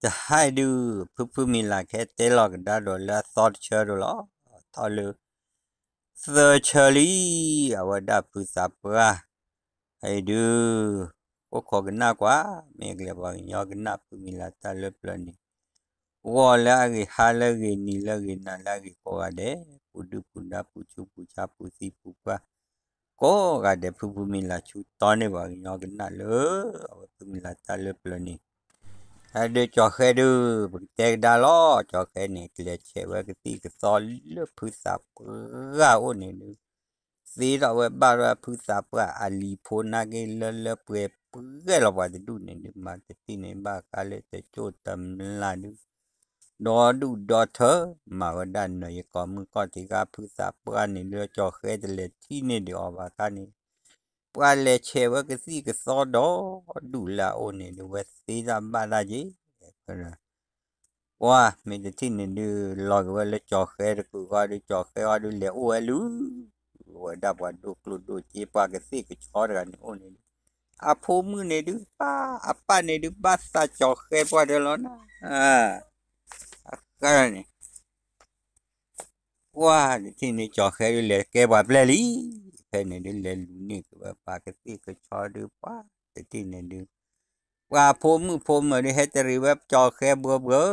တဟါအံၤဒုး ဖုဖုမံၤလၢ်ခဲတဲလီၤကဒါဒီးလၢအသီတဆၢဒီးလီၤ. ထီၣ်လၢ သၢဆၢလံ, အဝဲဒၣ်ဖုသးပှၢ် အံၤဒုး အိၣ်ခိးကနၣ်ကွၢ်, မ့ၢ်ကလဲၤပှၤကညီကနၣ်ဖုမံၤလၢ်တၢ်လၢပျၢၤန့ၣ် ဂီၤလၢအဂ့ၤ ဟါလၢအဂ့ၤ နံၤလၢအဂ့ၤ နၤလၢအဂ့ၤကိးဂၤဒဲး, ပူၤဒုၣ်ပူၤဒါ ပူၤဆူးပူၤဆါ ပူၤသံပူၤပှၢ် ကိးဂၤဒဲး ဖုဖုမံၤလၢ်ဆူတီန့ၢ်ပှၤကညီကနၣ်လၢ အဝဲဖုမံၤလၢ်တၢ်လၢပျၢၤန့ၣ် ဟဲဒုးကၠီၤဃဲဒုး ပကတဲကဒါလီၤ. ကၠီၤဃဲန့ၣ် ကလဲၤဆဲးဝဲကသံၣ်ကသီလၢဖုသးပှၢ်အအိၣ်န့ၣ်ဒုး သ့ထီၣ်ဝဲဘၣ်ဒၣ်ဖုသးပှၢ်အလံၤဖိနာ်က့ လၢလၢပှဲၤပှဲၤလီၤ ပှၤတဒူၣ်န့ၣ်ဒုး မၤတထံၣ်န့ၣ် ဘၣ်ဃးလၢတကၠိၣ်တမျၢ်ဒုး ဒီဒူၣ်ဒီထၢ မၤဝဲဒၣ်နၢၤယကီၢ်မုၢ်ကီၢ်ထံဂၤ ဖုသးပှၢ်န့ၣ်ဒုး ကၠီၤဃဲတလဲၤထံၣ်န့ၢ်ဒံးအီၤဘၣ်ခါန့ၣ် ပှၤလဲၤဆဲးဝဲကသံၣ်ကသီဒီဒူၣ်လၢအအိၣ်န့ၣ်ဒုး ဝဲသ့တၢ်ဘၣ်တၢ်က့ၤ ပှၤမ့ၢ်တထံၣ်န့ၣ်ဒုး လီၤက့ၤဝဲလၢကၠီၤဃဲတကုာ်ဃီဒုး ကၠီၤဃဲဃီဒုး လဲၤအိၣ်ဝဲလူၤ ဝဲဒၣ်ပှၤဒိၣ်ကျိၣ်ဒိၣ်စ့ပှၤကသ့ၣ်ကဆီတဂၤန့ၣ်အိၣ်န့ၣ်ဒုး အဖိမုၣ်န့ၣ်ဒုး ပၢ်အပၢ်န့ၣ်ဒုး ဘၣ်သးကၠီၤဃဲပှၢ်တၢၢ်လီၤနၤ အဃၢန့ၣ် ပှၤတထံၣ်န့ၣ် ကၠီၤဃဲဒုး လဲၤကဲပှၤပျဲၢ်လံ. ဖဲန့ၣ်ဒုး လဲၤလူၤန့ၢ်က့ၤဝဲပှၤကသ့ၣ်ကဆီဒုး ပှၤတထံၣ်န့ၣ်ဒုး ပှၤဖိမုၣ်ဖိမၢၤဒုး ဟဲတရံးဝဲကၠီၤဃဲဘှၢဘှၢ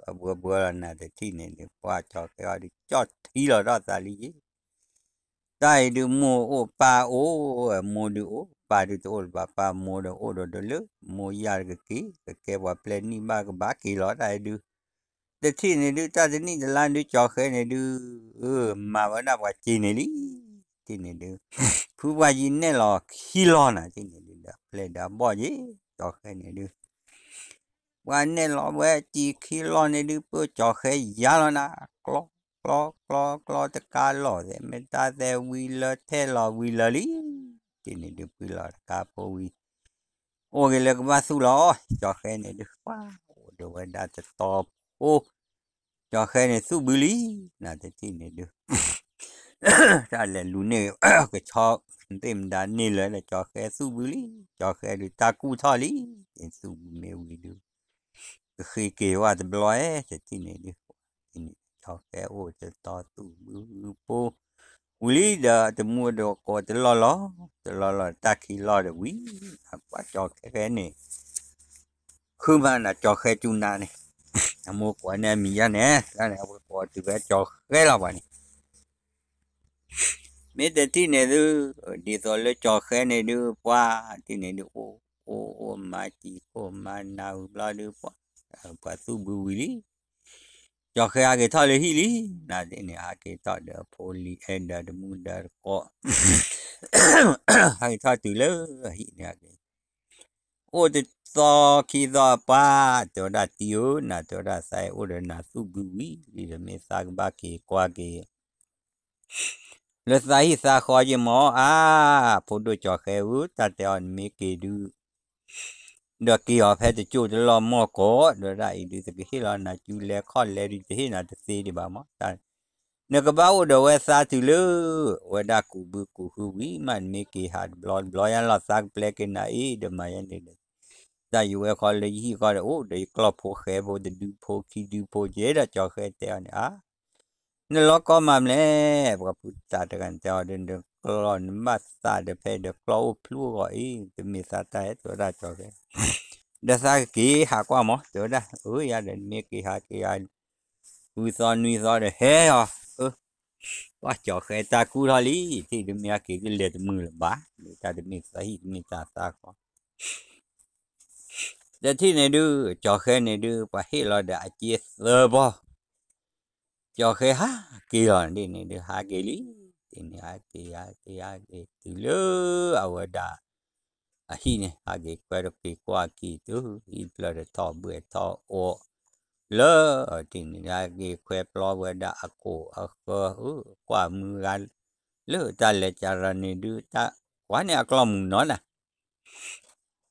အဘှၢဘှၢလီၤနၤ တထံၣ်န့ၣ်ဒုး ပှၤကၠီၤဃဲအီၤဒုး ကၠီၣ်ထံလီၤဒီးသးလံယ့ၣ် တၢ်အံၤဒုး မိၢ်အိၣ်ပၢ်အိၣ် မိၢ်ဒုးအိၣ် ပၢ်ဒုးတအိၣ်လၢၤဘၣ် ပၢ်မိၢ်ဒီးအိၣ်ဒီးဒီးလၢ မိၢ်ယၢ်တက့ၤ ကကဲပှၤပျဲၢ်နံၣ်ဘၣ်ကဘၣ်က့ၤလီၤ တၢ်အံၤဒုး တထံၣ်န့ၣ်ဒုး တၢ်တနံၣ်တလါဒုး ကၠီၤဃဲန့ၣ်ဒုး မၤဝဲဒၣ်ပှၤစ့န့ၣ်လံ တထံၣ်န့ၣ်ဒုး ဖုပှၢ်ယံၤနဲၣ်လီၤခံလီၤနၤ တထံၣ်န့ၣ်ဒုး ဒီးပျဲၢ်ဒီးဘီၣ်ယ့ၣ် ကၠီၤဃဲန့ၣ်ဒုး ပှၤနဲၣ်လီၤဝဲစ့ခံလီၤန့ၣ်ဒုး ပၢၢ်ကၠီၤဃဲယါလီၤနၤ ကျီ ကျီ ကျီ ကျီတကါလီၤသဲး မ့ၢ်တၢ်သဲးဝံၤလၢထဲလီၤဝံၤလၢလံ တထံၣ်န့ၣ်ဒုး ပှံၤလီၤတကါဖိဝံၤ အိၣ်က့ၤလၢကဘၣ်သူၣ်လီၤ ကၠီၤဃဲန့ၣ်ဒုး ပှၤအိၣ်ဒီးဝဲဒၣ်တတီဖိ ကၠီၤဃဲန့ၣ်သူၣ်ဘုလံ နတထံၣ်န့ၣ်ဒုး တၢ်လဲၤလူၤန့ၢ် ကဆီ သ့ၣ်မတၤန့ၢ်လၢာ်ဒီး ကၠီၤဃဲသူၣ်ဘုလံ ကၠီၤဃဲဒုး တၢ်ကူၣ်ထီၣ်လံ သူၣ်ဘုမ့ၢ်ဝံၤဒုး ကဃ့က့ၤဝဲတဘျီအဲ တထံၣ်န့ၣ်ဒုး ကၠီၤဃဲအိၣ်တတီသူၣ်ဘုဖိ ဝံၤလံဒီး တမူတကိးတလီၢ်လီၢ် တလီၢ်လီၢ် တၢ်ခံလီၢ်ဒီးဝံၤ ပှၤကၠီၤဃဲန့ၣ် ဃုမၤနၤကၠီၤဃဲကၠူနၤန့ၣ် အမိၢ်ကိးန့ၢ်အမံၤယါန့ၣ် တၢ်န့ၣ် အဝဲကိးတုၤဝဲကၠီၤဃဲလီၤပှၤန့ၣ် မ့ၢ်တထံၣ်န့ၣ်ဒုး ဒ်သိးလၢကၠီၤဃဲန့ၣ်ဒုး ပှၤတထံၣ်န့ၣ်ဒုး အိၣ်အိၣ်အိၣ်မၤစံၤခိၣ်မၤနၤဝံၤဘျီဒုး ပှၤ ပှၤသူၣ်ဘုဝံၤလံ ကၠီၤဃဲဟးက့ၤထီၣ်လၢဟံၣ်လံ နတထံၣ်န့ၣ် ဟးက့ၤထီၣ်ဒီးအဖိလံၤအဲၣ်ဒီးတမူဒီးတကိး ဟးက့ၤထီၣ်တုၤလၢအဟံၣ်န့ၣ် ဟးက့ၤ အိၣ်တသီခံသီပှၤ တဲဝဲဒၣ်တံၤဧၢ နၤတဲဝဲဒၣ်သးအံၤအိၣ်ဒီးနၤသူၣ်ဘုဝံၤလံဒီး မ့ၢ်သးကဘၣ်က့ၤကွၢ်က့ၤ လၢသးဟံၣ်သးဃီယ့ၢ်မး အါ ဖိဒိၣ်ကၠီၤဃဲဧၢ တၢ်တဲအီၤနမ့ၢ်က့ၤဒုး ဒီးက့ၤအီၤဖဲတကၠိၢ်တလီၢ်မီၢ်ကိး တဲဝဲဒၣ်အံၤဒုး တကဟ့ၣ်လီၤနၤကၠူလဲခီၣ်လဲဒုး တဟ့ၣ်နၤတသ့ဒံးဘၣ်မး နကဘၣ်အိၣ်ဒီးဝဲသးတုၤလၢ အဝဲဒၣ်ကူးဘုကူးဃုဝံၤမး နမ့ၢ်က့ၤဟးတဘျီတဘျီယါလီၤ သးကပျဲက့ၤနၤအံၤ ဒီးမၤယါန့ၣ်ဒီး တၢ်ယဝဲဃီလၢယဟံၣ်ဃီဒီး အိၣ်ဒီးယကျီၢ်ဖိဃဲဖိတဒုဖိခံဒုဖိက့ၤဒီး ကၠီၤဃဲတဲအီၤန့ၣ် အါ နလီၤကီမးမလဲၣ် ပှၤဖုသးတဂၤန့ၣ်တဲအီၤဒီး နကျီၢ်နဘၣ်သးဒီးဖဲဒီးကျီၢ်အိၣ်ဖျူအိၣ်ဂီၤအံၤ တမ့ၢ်သးတၢ်ဟဲတဲဝဲဒၣ်ကၠီၤဃဲ ဒီးသးကက့ၤဟးကွၢ်မး တဲဝဲဒၣ် အၢ ယၤဒီးနမ့ၢ်က့ၤဟးက့ၤယၤ ဃုသီနွံသီဒီးဟဲအီၤ အၢ ပှၤကၠီၤဃဲတၢ်ကူၣ်ထီၣ်လံ ထံၣ်ဒုးမ့ၢ်ဟဲက့ၤဒုးလဲၤတမုာ်လၢၤဘၣ် မ့ၢ်တၢ်တမ့ၢ်သးဟံၣ်တမ့ၢ်တၢ်သးဃီ တထံၣ်န့ၣ်ဒုး ကၠီၤဃဲန့ၣ်ဒုး ပှၤဟ့ၣ်လီၤဒီးအစ့သၢဘီ ကၠီၤဃဲဟးက့ၤလီၤဒ်န့ၣ်ဒုး ဟးက့ၤလံ ဒ်န့ၣ်ဟးက့ၤ ဟးက့ၤ ဟးက့ၤတုၤလၢအဝဲဒၣ် အဟံၣ်န့ၣ် ဟးက့ၤကွဲတက့ၤကွၢ်က့ၤတုၤ ဟံၣ်ဖျၢၣ်ဒီးထီၣ်ဘှဲၣ်ထီၣ်အီၣ် လၢ ဒ်န့ၣ် ဟးက့ၤခွဲပျီဝဲဒၣ်အကိၣ်အဃၢ ကွၢ်မုၢ်ဂၤ လၢတၢ်လဲၤကရၤန့ၣ်ဒုး တၢ်ကွၢ်န့ၢ်အကျီၢ်မုၢ်နီၤနၤ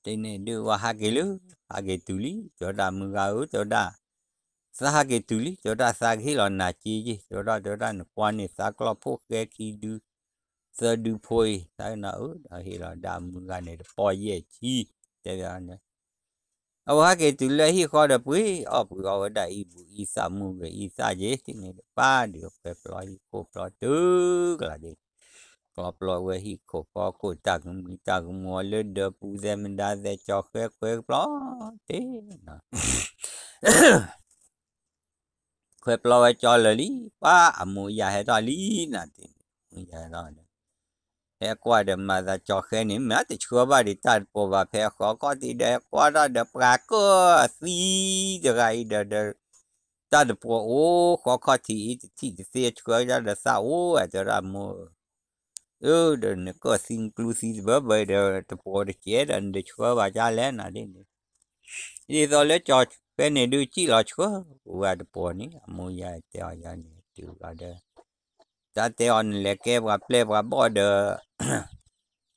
တထံၣ်န့ၣ်ဒုး ဝဲဟးက့ၤလၢ ဟးက့ၤတုၤလံ တဲဝဲဒၣ်မုၢ်ဂၤဧၢ တဲဝဲဒၣ် သးဟးက့ၤတုၤလံ တဲဝဲဒၣ်သးကဟ့ၣ်လီၤနၤစ့ယ့ၢ် တဲဝဲဒၣ် တဲဝဲဒၣ်နကွၢ်န့ၢ်သးကျီၢ်ဖိဃဲခံဒု သၢဒုဖိအံၤ သးကနၣ်အၢ ဒီးဟ့ၣ်လီၤဒၣ်မုၢ်ဂၤန့ၣ်တပီၢ်ယဲၢ်ဆံ တဲဝဲဒၣ် အဝဲဟဲက့ၤတုၤလၢဟံၣ်ဃီဒီးပှ့ၤအီၣ်ပှ့ၤအီၣ်ဝဲဒၣ်အံၤဘူးအံသၣ်မူဂ့ၤအံသၣ်က့ၤ ထံၣ်န့ၣ်ဒီး ပၢ်ဒုးခွဲးပျီဟံၣ်ခိၣ်ပျီတုၤကလးဒ် ကျီပျီဝဲဟံၣ်ခိၣ်ဃီခိၣ်တၢ်ကမုာ်တၢ်ကမူၤအီၤလၢဒၢးပူၤသဲးမဒါသဲး ကၠီၤဃဲခွဲးပျီတ့ၢ်နီၤ ခွဲးပျီဝဲကၠီလၢာ်လံ ပၢ်အမိၢ်ယၤဟဲထီၣ်လံနၤတ့ၢ်န့ၣ် အမိၢ်ယၤဟဲထီၣ်ဒီး ဟဲကွၢ်ဒီးမၤသးကၠီၤဃဲန့ၣ် မ့ၢ်တဆှၢဘၣ်ဒံးတၢ်တပှီၤဘၣ် ဖဲအဃီခီၣ်ထံးဒီး ဟဲကွၢ်ထီၣ်ဒီးပှၤကၢၢ်သံတဂၤအံၤဒီး ဒီး တၢ်တပှီၤအိၣ်ဃီခီၣ်ထံးအံၤ တထံၣ်တသ့ ဆှၢကၠီဒီးသးအိၣ်ဝဲ တဲဝဲဒၣ်မိၢ်ဧၢ ဒီးနကၢၢ်သံနကျူသံတဘၢဘၢဒီး တပှီၤတကဲဒီး နတဆှၢဘၣ်ကၠီလဲၣ်နၤဒ်န့ၣ် ဒ်သိးလၢကၠီၤဃဲန့ၣ်ဒုး စံၣ်လီၤဆှၢဝဲတပှီၤန့ၣ် အမိၢ်ယၤတဲအီၤယၤန့ၣ် တုၤဘျီဒီး တၢ်တဲအီၤနလဲၤကဲပှၤပျဲၢ်ပှၤဘီၣ်ဒီး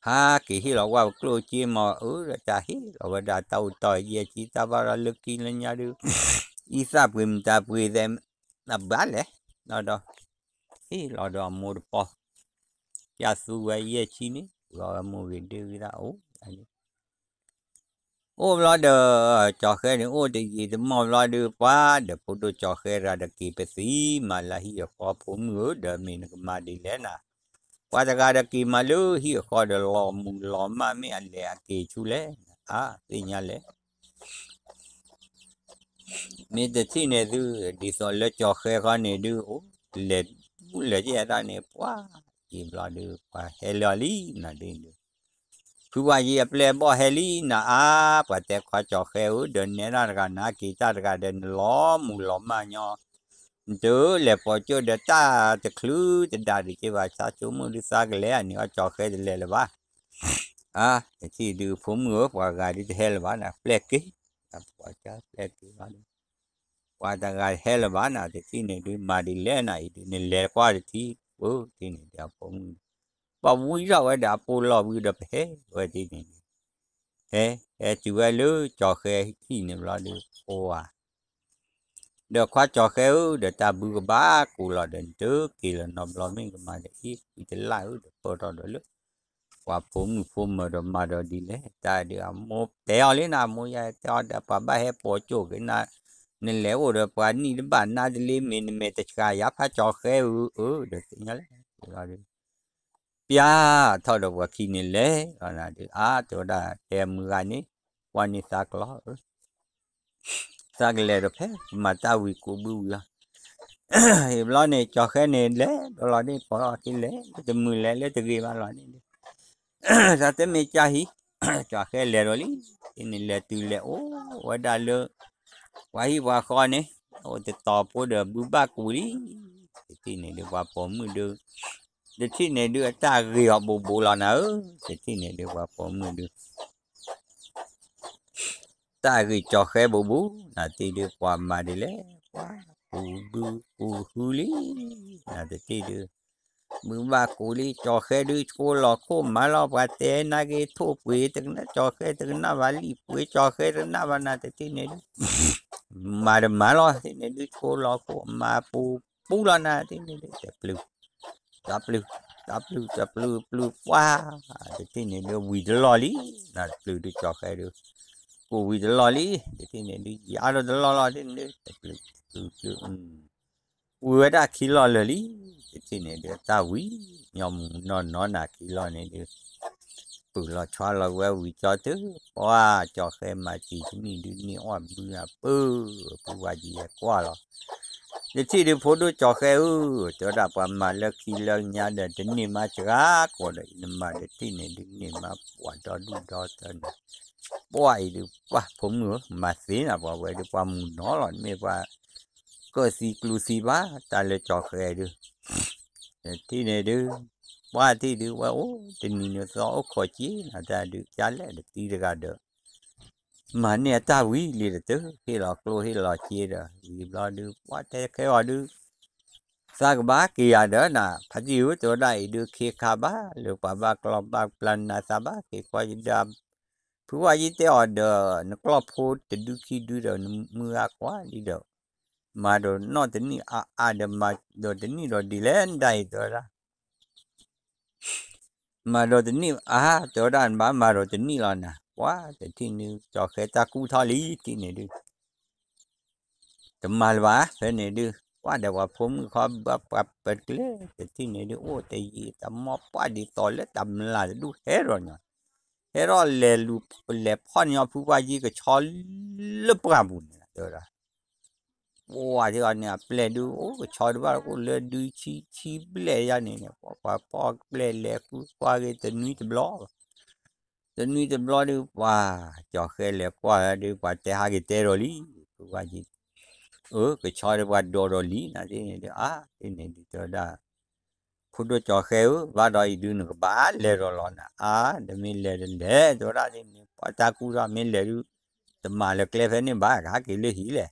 ဟးက့ၤဟ့ၣ်လီၤကွၢ်ပကျိၣ်က့မီၤ အၢ ဒီးတၢ်ဟ့ၣ်လီၤဝဲဒၣ်တၢ်အိၣ်တီၢ်ယဲၢ်ဆံ တၢ်ဘၣ်ဒီးလၢခံလၢညါဒုး အံသၣ်ပှ့ၤမတၤပှ့ၤသဲး အဘၣ်လဲၣ် လီၤဒီး ဟ့ၣ်လီၤဒီးအမိၢ်တပီၤ ပျဲသူဝဲယဲၢ်ဆံန့ၣ် ပှၤဝဲမိၢ်ဂ့ၤဒ့ဂ့ၤဒၣ်အိၣ် အိၣ်ဘျီဒီး ကၠီၤဃဲန့ၣ် အိၣ်တယံာ်တမီၢ်ဘျီဒုး ပှၤဒီးဖိဒိၣ်ကၠီၤဃဲတဂၤဒီး က့ၤပသံမၤလၢဟံၣ်အဃီ ဖိမုၣ်ဧၢ ဒီးမ့ၢ်နကမၤဒ်လဲၣ်နၤ ပှၤတဂၤဒီးက့ၤမၤလၢဟံၣ်အဃီဒီး လီၤမုၢ်လီၤမၢ် မ့ၢ်အလဲၤအက့ၤဆူလဲၣ် အါ သ့ၣ်ညါလဲၣ် မ့ၢ်တထံၣ်န့ၣ်သု ဒ်သိးလၢကၠီၤဃဲဃီန့ၣ်ဒုး အိၣ် လဲၤဘူၣ်လဲၤယဲၢ်တၢ်န့ၣ် ပှၤ ယံာ်ဘျီဒုး ပှၤဟဲလၢာ်လံနၤဒ်န့ၣ်ဒုး ဖုဝါယံအပျဲၢ်ဘီၣ်ဟဲလံနၤအါ ပှၤတဲခွါကၠီၤဃဲဧၢ ဒီးနဲဒၣ်တဂၤနၤက့ၤတၢ်တဂၤဒီး နလီၤမုၢ်လီၤမၢ်ညီ နတလဲၤပိာ်ကၠိဒီးတၢ်တချုးတဒၣ်ဒံးက့ၤဘၣ် ဆါဆိကမိၣ်ဒုးသးကလဲၤအန့ၣ် အကၠီၤဃဲတလဲၤလၢၤဘၣ် အါ တထံၣ်ဒုးဖိမုၣ်ဧၢ ပှၤဂၤဒုးတဟဲလၢၤဘၣ်နၤ ပျဲၢ်က့ၤ ပှၤကၠီၤပျဲၢ်က့ၤဘၣ်ဒီး ပှၤတဂၤတဟဲလၢၤဘၣ်နၤ တထံၣ်န့ၣ်ဒုး မၤဒ်လဲၣ်နၤအံၤဒုး နလဲၤကွၢ်တထံၣ် ပၢ်ထံၣ်န့ၣ်ဒုးအဖိမုၣ် ပှၤဝံထီၣ်ဝဲဒီးအပိလီၢ်ဝံဒီးပဟဲဝဲထံၣ်န့ၣ်ဒုး ဟဲ ဟဲတုၤဝဲလၢကၠီၤဃဲဟံၣ်န့ၣ်ဘျီဒုး ပှၤ ဒီးခွါကၠီၤဃဲဧၢ ဒီးတၢ်ဘုကဘၣ်ကိးလီၤဒီး နတက့ၤလီၤနီတဘျီ မ့ၢ်ကမၤဒီးအ့ၣ် ဝံတလၢ်ဧၢ ဒီးပၢၢ်ထီၣ်ဒီးလၢ ပှၤဖိမုၣ်ဖိမၢၤဒီးမၤဒီးဒ်လဲၣ် တၢ်ဒုးအမိၢ်တဲအီၤလံနၤ အမိၢ်ယၤတဲအီၤဒီး ပှၤဘၣ်ဟဲပိာ်ကၠိက့ၤနၤ နလဲၤအိၣ်ဒီးပှၤနံၣ်တဘၣ်နါတလ့ မ့ၢ်နမဲာ်တဆှးယါဖးကၠီၤဃဲဧၢ အၢ ဒီးသ့ၣ်ညါလဲၣ် ပျၢ်ထီၣ်ဒီးပှၤခံန့ၣ်လဲၤလီၤနၤဒုး အါ တဲဝဲဒၣ်တဲမုၢ်ဂၤန့ၣ် ကွၢ်န့ၢ်သးကလီၤဧၢ သးကလဲၤဒီးဖဲ ကမၤတၢ်ဝံၤကိးဘုဝံၤလီၤ ဟံၣ်ဘျီန့ၣ် ကၠီၤဃဲန့ၣ်လဲၤဒီးလီၤန့ၣ် ပိာ်လီၤက့ၤလဲၤ လၢတမုာ်လဲၤလၢတဂ့ၤဘၣ်လီၤန့ၣ် တၢ်တမ့ၢ်ကၢ်ဟံၣ် ကၠီၤဃဲလဲၤဒီးလံ တထံၣ်န့ၣ်လဲၤတုၤလဲၤအိၣ်ဝဲဒၣ်လၢ ပှၤဟံၣ်ပှၤဃီန့ၣ် အိၣ်တတီၤဖိဒီးဘုဘၣ်ကူးလံ တထံၣ်န့ၣ်ဒုးပှၤပိာ်မုၣ်ဒုး တထံၣ်န့ၣ်ဒုးအတၢ်ဂ့ၤအီၤဘူးဘူးလီၤနၤဧၢ တထံၣ်န့ၣ်ဒုးပှၤပိာ်မုၣ်ဒုး တၢ်ဂ့ၤကၠီၤဃဲဘူးဘူး နၤတထံၣ်ဒုးပှၤမၤဒ်လဲၣ် ပှၤကူးဘုကူးဟုလံ နၤတထံၣ်ဒုး ဘုဘၣ်ကူးလံ ကၠီၤဃဲဒုးဆိလီၤခိၣ်မၤလီၤ ပှၤတဲနာ်က့ၤထိၣ်ပှ့ၤတကနၣ် ကၠီၤဃဲတကနၣ်ဘၣ် လံၣ်ပှ့ၤ ကၠီၤဃဲတကနၣ်ဘၣ် နၤတထံၣ်န့ၣ်ဒုး မၤတမၤလီၤ တထံၣ်န့ၣ်ဒုးဆိလီၤခိၣ် မၤပူၤပူၤလီၤ နၤတထံၣ်န့ၣ်ဒုး တပျုၢ် တပျုၢ် တပျုၢ် တပျုၢ် ပျုၢ်ပှၢ် တထံၣ်န့ၣ်ဒုးဝံၤတလီၢ်လံ နၤတပျုၢ်ဒုးကၠီၤဃဲဒုး ကိးဝံၤတလီၢ်လံ တထံၣ်န့ၣ်ဒုး ယါထီၣ်တလီၢ်လီၤ တထံၣ်န့ၣ်ဒုး တပျုၢ် တပျုၢ် တပျုၢ် ဝံၤဝဲဒၣ်ခံလီၢ်လၢာ်လံ တထံၣ်န့ၣ်ဒုး တၢ်ဝံၤ ညီမုၢ်နီၢ်နီၢ်နၤခံလီၢ်န့ၣ်ဒုး ပုၢ်လီၤဆီလီၤဝဲဝံၤကၠီတုၤ ပှၤကၠီၤဃဲမၤစံၤတနံၣ်ဒုးန့ၢ်အီၣ်ဘုနၤပၢၢ် ပုၢ်ဝဲယံၤယဲကွၢ်လီၤ တထံၣ်ဒုးဖိဒိၣ်ကၠီၤဃဲဧၢ တဲဝဲဒၣ်ပှၤမၤလၢခံလၢညါဒီး တန့ၢ်မၤစှၤကိးဒီး နမၤတထံၣ်န့ၣ်ဒုးန့ၢ်မၤပှၤဒီဒူၣ်ဒီထၢန့ၣ် ပှၤအံၤဒုး ပှၤဖိမုၣ်ဧၢ မၤသ့နၤ ပှၤဝဲဒုးပှၤမုၢ်နီၢ်လီၤ တမ့ၢ်ပှၤ ကၢၢ်သံကျူသံဘၣ် တၢ်လၢကၠီၤဃဲဒုး တထံၣ်န့ၣ်ဒုး ပှၤထံၣ်ဒုး ဝဲအိၣ်တနံၤန့ၣ်သီအိၣ်ခိးက့ၤနၤ တၢ်ဒုး ကၠါလဲၣ်တသံတဂၤဒီး မၤန့ၢ်အတၢ်ဝံၤလံတတုၤ ဟ့ၣ်လီၤကျိၣ်ဟ့ၣ်လီၤစ့ဒီး ဝံၤဘျီဒုး ပှၤတဲခဲအီၤဒုး သးကဘၣ်က့ၤယၤဒီးနၤ ဖါတံၢ်ဧၢ တဲဝဲဒၣ်အံၤဒုး ခ့ခါဘၣ်လၢပှၤဘၣ်ကျီဘၣ်ပျၢ်နၤ သးဘၣ်က့ၤကွၢ်ယဒီး ဖုဝါယံတဲအီၤဒီး နကျီၢ်ဖိတဒုခံဒုဒီး နမုၢ်ဂၤကွၢ်လံဒီး မၤဒီးနီၢ်တနံၣ်အါအါဒီး မၤဒီးတနံၣ်ဒီးဒ်လဲၣ်နဒၣ်အံၤ တဲဝဲဒၣ် မၤဒီးတနံၣ်အါ တဲဝဲဒၣ် နဘၣ်မၤဒီးတနံၣ်လီၤနၤ ပှၤတထံၣ်န့ၣ် ကၠီၤဃဲတၢ်ကူၣ်ထီၣ်လံ တထံၣ်န့ၣ်ဒုး တမၤလၢၤဘၣ် ဖဲန့ၣ်ဒုး ပှၤဒီးပှၤဖိမုၣ်ခီဘၣ်ပှၤပကျဲ တထံၣ်န့ၣ်ဒုး အိၣ်တယံာ်တမီၢ် ပှၤဒ်သိးလၢတမျၢ်တဒူၣ်ဟဲဒီးညီ ဟဲထီၣ်လဲၤလူၤ လဲၤဖီၣ်ညီဖုပှၢ်ကံကဆီလၢပှၢ်ပူၤန့ၣ် တဲဝဲဒၣ် ပှၤထံၣ်အီၤန့ၣ် အပျဲၢ်ဒုး အိၣ်ကဆီဒုးဘၣ် အိၣ်လၢဒုးဆံဆံဘျဲၣ်ယါန့ၣ်န့ၣ် ပှၤပှၤဖီၣ်ပျဲၢ်လဲၤဃုကွၢ်ဂ့ၤတနွံတဘျီ တနွံတဘျီဒုး ပှၤကၠီၤဃဲလဲၤကွၢ်ဒုး ပှၤတဲဟးက့ၤတဲဒီးလံ ဖုပှၢ်ကံ အၢ ကဆီဒုးပှၤဒိးဒီးလံ နၤသ့ၣ်န့ၣ်ဒုး အါ သ့ၣ်န့ၣ်ဒုးတဲဝဲဒၣ် ဖိဒိၣ်ကၠီၤဃဲဧၢ ဘၣ်ဒီးအံၤဒုး နကဘၣ်လဲၤဒီးလီၤနၤ အါ တမ့ၢ်လဲၤတလဲၤ တဲဝဲဒၣ်သ့ၣ်န့ၣ် ပှၤတၢ်ကူၣ်ထီၣ် မ့ၢ်လဲၤဒုး တမၤလၢၤကျဲဖဲန့ၣ်ဘၣ် ကဟးက့ၤလၢဟံၣ်လဲၣ်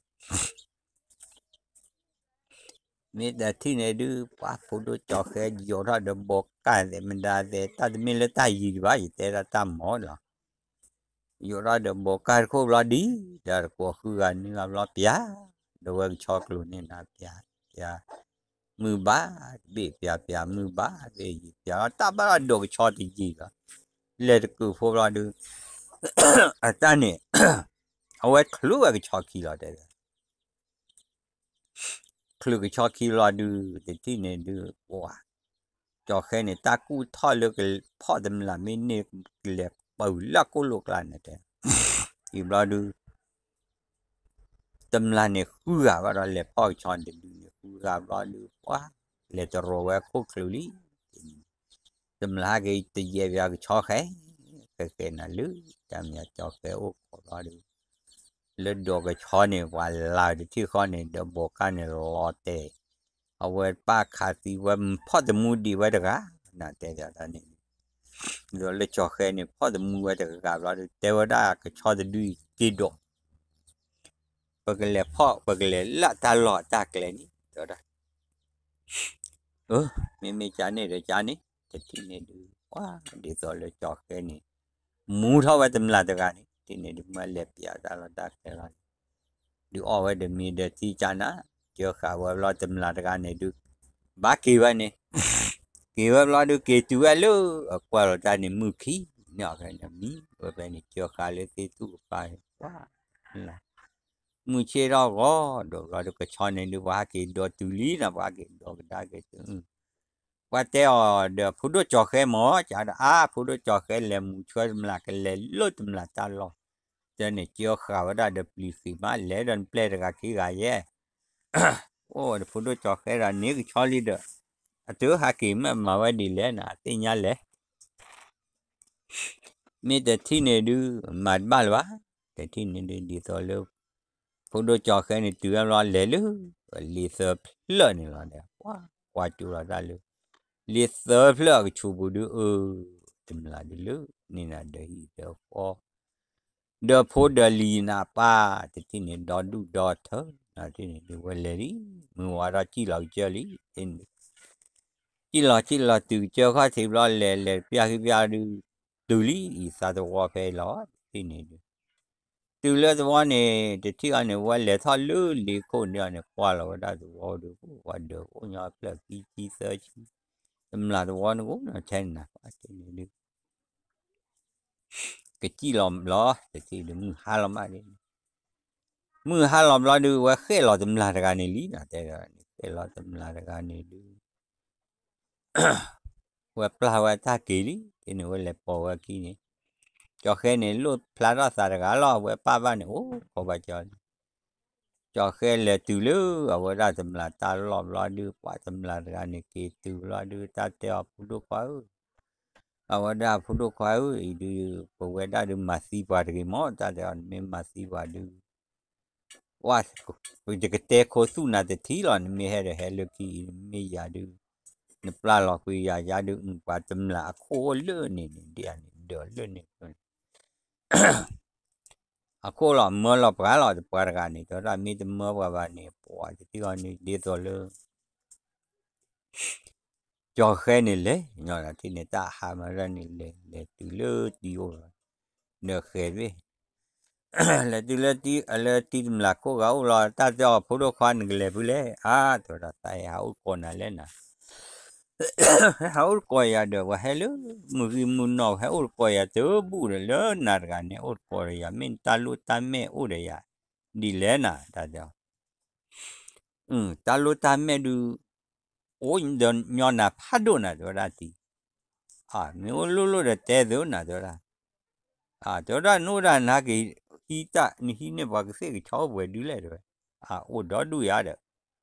မ့ၢ်တထံၣ်န့ၣ်ဒုး ပှၤဖိဒိၣ်ကၠီၤဃဲယိးထီၣ်ဒီးဘိးကၢ်သဲးမဒါသဲး တၢ်တမ့ၢ်လၢတၢ်ယံၤဒံးဘၣ် ယတဲဒၣ်တၢ်မီၤလီၤ ယိးထီၣ်ဒီးဘိးကၢ်တခိၣ်ဘျီဒ် ဒီးတကိးဃုဂၤနွံဂၤဘျီပျၢ် ဒီးဝဲကဆီကျိၤန့ၣ်နၤပျၢ် ပျၢ် မုၢ်ဘၣ် တဘ့ၣ်ပျၢ်ပျၢ် မုၢ်ဘၣ်တဘ့ၣ်ယံာ်ပျၢ် တၢ်ဘၣ်ဒီးဒိးကဆီတယံာ်လီၤ လဲၤတကုးဖိဘျီဒုး အတၢ်န့ၣ် အဝဲချုးဝဲကဆီခံလီၤတဲ ချုးကဆီခံလီၤဒုး တထံၣ်န့ၣ်ဒုး ပှၤ ကၠီၤဃဲန့ၣ် တၢ်ကူၣ်ထီၣ်လၢကဖီၣ်တမျၢ်မ့ၢ်န့ၢ် ကလဲၤပၢၢ်လၢကိၣ်လိာ်ကျါန့ၣ်တဲ အံၤဘျီဒုး တမျၢ်န့ၣ်ဃုဂၤဘၣ်ဒီး လဲၤဖီၣ်ကဆီတဒုန့ၣ် ဃုဂၤဘျီဒုး ပှၤ လဲၤတရီၤဝဲခိၣ်ချုးလံ တမျၢ်ဟဲက့ၤတယဲၢ်ပၠးကဆီဃဲ ဃဲဃဲနၤလၢ တၢ်မၤကၠီၤဃဲအိၣ်ခိးဘျီဒုး လၢဒိးကဆီန့ၣ် ပှၤလၢတထံၣ်ဃီန့ၣ် ဒီးဘိးကၢ်န့ၣ်လီၤတဲာ် အဝဲပၢ်ခးသံဝဲ ဖီၣ်တမူဒံးဝဲတဂၤ နၤတဲဒၣ်န့ၣ် ဒီးလၢကၠီၤဃဲန့ၣ် ဖီၣ်တမူဝဲတဂၤဘျီဒုး တဲဝဲဒၣ်ကဆီတဒုအံၤက့ၤဒိး ပကလဲၤဖီၣ် ပကလဲၤလၢတၢ်လီၢ်တၢ်ကျဲန့ၣ် တဲဝဲဒၣ် အၢ မ့မ့ၢ်ကန့ၣ်ဒီးကန့ၣ် တထံၣ်န့ၣ်ဒုး ပှၤဒ်သိးလၢကၠီၤဃဲန့ၣ် မူထီၣ်ဝဲတမျၢ်တဂၤန့ၣ် တထံၣ်န့ၣ်ဒုး မ့ၢ်လဲၤပျးတၢ်လီၢ်တၢ်ကျဲလီၤန့ၣ် ဒုးအီၣ်ဝဲဒီးမ့ၤဒီးထံကၠးနၤ ကၢဃာ်ဝဲဘျီတမျၢ်တဂၤန့ၣ်ဒုး ဘၣ်က့ၤဝဲန့ၣ် က့ၤဝဲဘျီဒုး က့ၤတုၤဝဲလၢ အကွၢ်လီၤတၢ်န့ၣ် မုၢ်ခံ န့ၣ်အီၤဖဲန့ၣ် မံဝဲဖဲန့ၣ် ကၢဃာ်လၢသ့ၣ်သူၣ်ကပၤ ပှၤ မုၢ်ဆ့ၣ်ထီၣ်ဂီၤဒီးဘျီဒုး ကဆီန့ၣ်ဒုး ပှၤဟဲက့ၤဒိးတုၤလံနီၤ ပှၤဟဲက့ၤဒိးကဒါက့ၤတုၤ ပှၤတဲအီၤဒီး ဖိဒိၣ်ကၠီၤဃဲမ့ၢ် ကဒီး အါ ဖိဒိၣ်ကၠီၤဃဲလဲၤမူဆှၢတမျၢ် ကလဲၤလၢတမျၢ်တၢ်လီၢ် တဲန့ၣ် ကၢဃာ်ဝဲဒၣ်ဒီးပျံၤဃံးမး လဲၤဒီးနပျဲၢ်တဂၤခံဂၤယဲၢ် အိၣ်ဒီးဖိဒိၣ်ကၠီၤဃဲဒီးန့ၢ်ကဆီလံဒီး အတဟးက့ၤမ့ၢ်မၤဝဲဒ်လဲၣ်န့ၣ် အသ့ၣ်ညါလဲၣ် မ့ၢ်တထံၣ်န့ၣ်ဒုး မၤတဘၣ်လၢၤဘၣ် တထံၣ်န့ၣ်ဒုး ဒ်သိးလၢ ဖိဒိၣ်ကၠီၤဃဲန့ၣ် တုၤဝဲဘျီလဲၤလၢ လံာ်သၢဖျၢၣ်န့ၣ်လီၤဒီး ပှၤကွၢ်ကၠိလီၤတၢ်လၢ လံာ်သၢဖျၢၣ်အကဆူးပူၤဒုး အၢ တမျၢ်ဒုးလၢ န့ၢ်နၤဒီးဟံၣ်ဒီးဃီ ဒီးဖိဒီးလံၤနၤပၢ် တထံၣ်န့ၣ် ဒီဒူၣ်ဒီထၢ နၤတထံၣ်န့ၣ်ဒုး ဝဲလဲၤလံ မုၢ်ဝါထီၣ်စံၣ်လီၤကစၢၢ်လံ တထံၣ်န့ၣ် စံၣ်လီၤစံၣ်လီၤတုၤကစၢၢ်ခီၣ်ထံးဘျီ လဲၤလဲၤပျၢ်ခံပျၢ်ဒုး တုၤလံ အံၤသးသဝီဖဲအံၤလီၤ တထံၣ်န့ၣ်ဒုး တုၤလၢသဝီန့ၣ် တထံၣ်အီၤန့ၣ် ဝဲလဲၤထီၣ်လၢလ့ခိၣ်န့ၣ်အီၤန့ၣ် ကွၢ်လီၤဝဲဒၣ်သဝီဒုး ပှၤဒၢးအိၣ်ညီဖျၢၣ်ခံဆံသၢဆံ တမျၢ်သဝီန့ၣ်အိၣ်နီၤထဲန့ၣ်နၤ ပှၤတထံၣ်န့ၣ်ဒုး ကစံၣ်လီၤဘျီ တထံၣ်ဒုး မုၢ်ဟါလီၤမးန့ၣ် မုၢ်ဟါလီၤဘျီဒုး ဝဲဃဲၣ်လီၤတမျၢ်တဂၤန့ၣ်လံနီၤ တဲဒီးန့ၣ် ဃဲၣ်လီၤတမျၢ်တဂၤန့ၣ်ဒုး ဝဲပျၢ်ဝဲတၢ်က့ၤလံ တထံၣ်န့ၣ် ဝဲလဲၤပိာ်ဝဲခံန့ၣ် ကၠီၤဃဲန့ၣ် လိၣ်ဖျါထီၣ်သးတဂၤလီၤ အဝဲပၢ်ဘၣ်န့ၣ် အိၣ်ခိးဘၣ်ကၠီၤန့ၣ် ကၠီၤဃဲလဲၤတုၤလၢ အဝဲဒၣ်တမျၢ်တၢ်လီၢ်ဘျီဒုး ပှၤတမျၢ်တဂၤန့ၣ် က့ၤတုၤဘျီဒုး တၢ်တဲအီၤ ဖိဒိၣ်ခွါဧၢ အဝဲဒၣ်ဖိဒိၣ်ခွါဧၢ အံၤဒုး ပဝဲဒၣ်ဒုးမၤသံပှၤတဂ့ၤမး တၢ်တဲအီၤ နမ့ၢ်မၤသံပှၤဒုး ဝဲ ယကတဲခိသူၣ်နၤတထံၣ်လီၤ နမ့ၢ်ဟဲဒီးဟဲလၢခံအံၤ နမ့ၢ်ယၤဒုး နပျၢ်လီၤကွံာ်ယၤ ယၤဒုး ပှၤတမျၢ်အခိၣ်အိၣ်လၢန့ၣ်န့ၣ် ဒ်အန့ၣ် ဒၢးလၢန့ၣ် အခိၣ်လီၤ မၢလီၤပှၤလီၤ တပှၤတဂၤန့ၣ် တဲဝဲဒၣ်မ့ၢ်တမၢပှၤဘၣ်န့ၣ် ပှၤတထံၣ်အီၤန့ၣ် ဒ်သိးလၢ ကၠီၤဃဲန့ၣ်လဲၤ ညီနုၢ်ထံၣ်န့ၣ် တၢ်ဟးမၤဒၣ်န့ၣ် လဲၤလဲၤတုၤလၢတံၤအိၣ်လီၤ ဒီးဃဲၤတဘ့ၣ် လဲၤတုၤလၢတံၤ လၢတံၤတမျၢ်ခိၣ်ဂၤအိၣ်လီၤ တၢ်တဲအီၤ ဖိဒိၣ်ခွါ နကလဲၤဖုလဲၣ် အါ တဲဝဲဒၣ် သးဟဲဟးအိၣ်ကိးနၤလဲၣ်နၤ ဟဲဟးအိၣ်တကိးယၤဒီး ပှၤဟဲလၢ မုၢ်ဂံၢ်မုၢ်နီၢ် ဟဲအိၣ်တကိးယၤတဘူၣ်ဒီး လၢနၤတဂၤန့ၣ် အိၣ်တကိးဒီးယၤ မ့ၢ်နတၢ်လိၣ်တၢ်မဲာ်အိၣ်ဒီးယၤ ဒ်လဲၣ်နၤ တၢ်တဲ တၢ်လိၣ်တၢ်မဲာ်ဒုး အိၣ်ဒီးညီနၤဖးဒိၣ်နၤ တဲဝဲဒၣ်တံၤ, မ့ၢ်အိၣ်လိၣ်လိၣ်ဒီးတဲသုနၤ တဲဝဲဒၣ်, တဲဝဲဒၣ် နအိၣ်ဒၣ်နကဟံးတၢ် နဟံးန့ၢ်ပှၤကသ့ၣ်ကဆီအိၣ်ပှဲၤဒုလဲၣ် တဲဝဲ, အိၣ်ဒီဒူၣ်ယၤဒီး